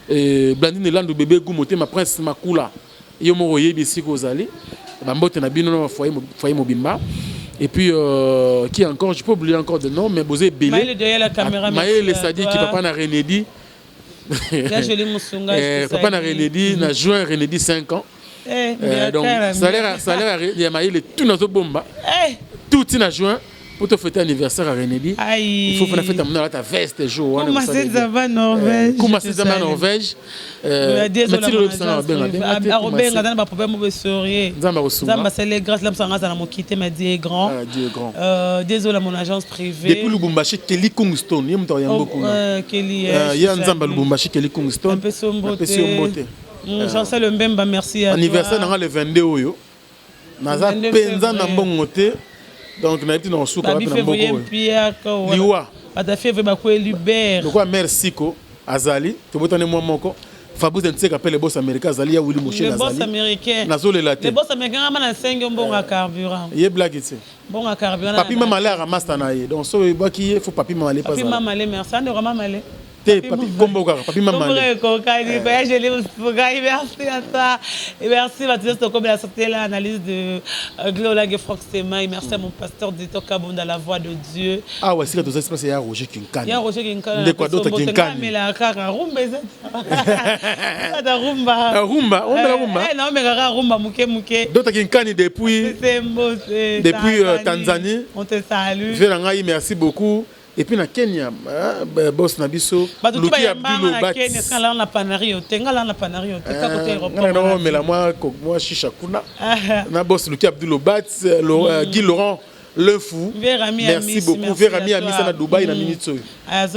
Blandine Landu, bébé gu motema, Prince Makula, yo moko oyebi esika ozali, bambote na bino na foyer mobimba. Et puis qui encore? Je peux oublier encore de nom, mais boza ebele. Mayele Sadiki, papa na Renedi, papa na Renedi, na juin Renedi 5 ans. Donc salaire ya Mayele tout nazobomba tout na juin pour te fêter anniversaire à Renedi. Il faut faire fête à ta veste jour wana. Kuma Sezama Norvège. Arobenga aza na baproblème oyo esorie. Nzambe akosunga. Nzambe asali grâce, lamsanga aza na mokite, mais Dieu est grand. Dieu est grand. Désolé, mon agence privée. Depuis Lubumbashi, Kelly Kungstone, ye moto yango kuna. Kelly. Ye Nzambe Lubumbashi, Kelly Kungstone. Napesi yo mbote. Chancel Mbemba, merci à Anniversaire nanga le 22 oyo. Naza penza na mbongo te. Donc nayebi ti na kosuka wapi na mboko oyo. Liwa. Bato fievre bakweli ber. Lokola mère Siko azali, tobotani mwa moko. Fabrice Ntseka mpe le boss américain azali, ya Willy Moshel azali. Nazolela te. Le boss américain ngama na sengi mbongo ya carburant. Ye blague te. Mbongo ya carburant. Papi Mamale aka master na ye. Donc so oyebaki ye, faut Papi Mamale. Papi Mamale, merci. Andeko Mamale. Te, papi kombo kaka Papi Mamale. Ekokani ya Jeli Musukai, merci à toi et merci bato nyonso tokomela sortie la analyse de Glola Franck Semai. Merci à mon pasteur Dito Kabunda, la voix de Dieu. Awa esika toza espace ya Roger Kinkani. Ya Roger Kinkani. Ndeko Adota Kinkani. Amela kaka rumba, eza ata rumba. Rumba, omela rumba. Naomeka kaka rumba moke moke. Dota Kinkani depuis Tanzanie. On te salue. Ve na ngai, merci beaucoup. Et puis na Kenya, boss na biso. Bato tu bayambanga na Kenya, esika nalala na Panario te, nga lala na Panario te, kaka te aéroport. Omela mwa shisha kuna na boss Luki Abdul Obat, Guy Laurent le fou, merci beaucoup. Verami Amisa na Dubai na minute oyo.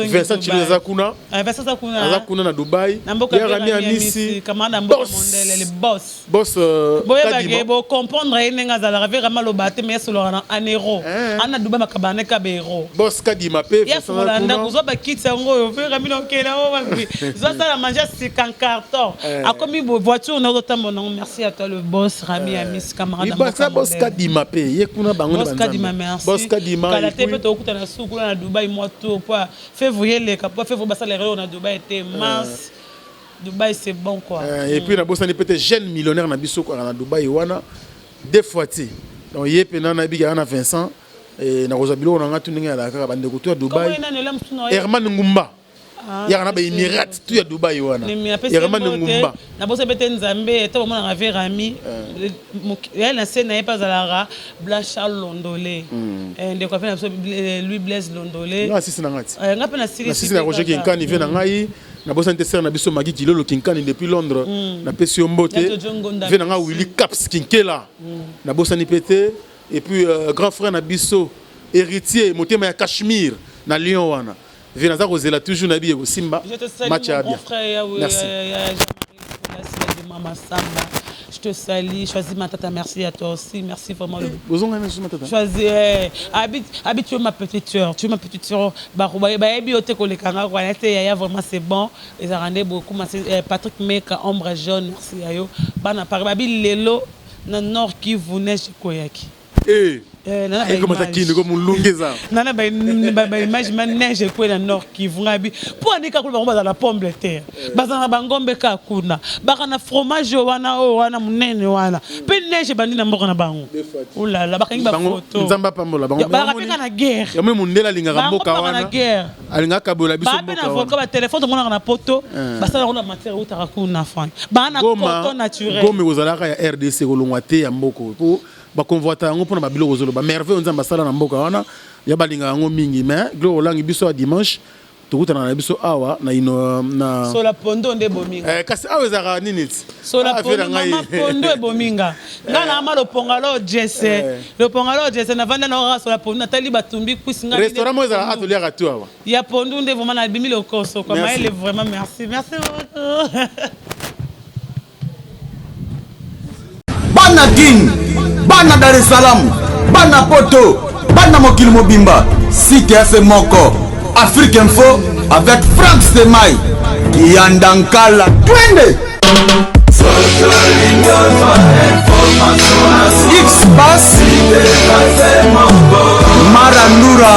Vincent Chilo aza kuna, aza kuna na Dubai. Verami Amisi, boss, boss. Boyebake bocomprendre ye ndenge azalaka. Verami aloba te, mais asololaka na anero ana Dubai, makaba aneka baero. Boss Kadima mpe. Yafungola ndako, zwa bakiti yango oyo. Verami na okende o wapi? Zwa sala manger sika carton, akomi voiture na ozotambola nango. Merci à toi le boss Rami Amis, camarade. Boss Kadima mpe ye kuna, bango. Boss Kadima, merci. Boss Kadima. Kala te mpe tokokutana na suku kuna na Dubai, mwa tour po février eleka, po février basala erreur na Dubai te, mars. Dubaï c'est bon quoi. Et puis nabosani pe te jeune millionnaire na biso kaka na Dubaï wana deux fois ti. Donc ye pe na nayebi kaka na Vincent eh, nakozwa biloko na nga tu ndenge alaka kaka bandeko tu ya Dubaï. Herman Ngumba. Ah, yaka na ba Emirats tu ya Dubaï wana. Herman Ngumba. Nabosani pe te Nzambe to bamonaka ve Rami. Eh. Ya na se na ye pe azalaka Blanchard Londole. Hmm. Eh, ndeko ape na biso Louis Blaise Londole. Nga sisi na nga ti. Nga pe na silisi. Na sisi na Roger Kinkani ve na hmm. ngai. Nabosani te sœur na biso Maggie Kilolo Kinkani depuis Londres. Mm. Napesi yo mbote. Ve na nga Willy Caps Kinkela. Mm. Nabosani pe te. Et puis euh, grand frère na biso héritier motema ya Cachemire na Lyon wana. Ve naza kozela toujours na biye kosimba match ya bien. Merci. Mama Samba. Je te salue. Choisis ma tata, merci à toi aussi. Merci vraiment. Le... Choisis. Eh, habite, habite, tu es ma petite soeur. Tu es ma petite soeur. Bayebi yo te koleka nga quoi. Te yaya vraiment c'est bon. Ezalaka nde beaucoup. Eh, Patrick Meka, ombre jaune, merci ya yo. Bana Paris, babi lelo na Nord Kivu neige ekweyaki. Eh. Eh, ekomata kini ko mulunge eza nana baimage ma neige ekwe na nord kivu ngai bi mpo ani kaka kuna bango bazala na pomme de terre eh. bazala na bangombe kaka kuna baka na fromage oyo wana oyo wana monene wana mpe neige ebandi na mboka na bango olala bakangi bafoto nzambe apambola bango balaka mpe kaka na guerre yango mondele alingaka mboka wana alingaka kabola biso mboka wana na ba telefone tomonaka na poto eh. basala yango na matière eutaka kuna frank baa na coton naturel goma ekozalaka ya rdc kolongwa te ya mboko mpo baconvoita yango mpona babiloko ozoloba merveille nzambe asala na mboka wana ya balingaka yango mingi mais gloire olangi biso ya dimanche tokutana na biso awa na ino na sola pondo nde bominga eh, kasi awa ezalaka nini ti sola ah, pondo mama pondo ebominga nga na ama loponga lo jese eh. Loponga lo jese na vanda na kaka sola pondu natali batumbi kwisi nga restaurant mo ezalaka toliaka tu awa ya pondu nde vraiment nabimi lokoso quoi mayele vraiment merci merci beaucoup. Bana Kin, bana Dar es Salaam, bana Poto, bana mokili mobimba, site ya se moko, Afrique Info avec Franck Stemay, Kiyanda Nkala, twende! X-Pass, Marandura.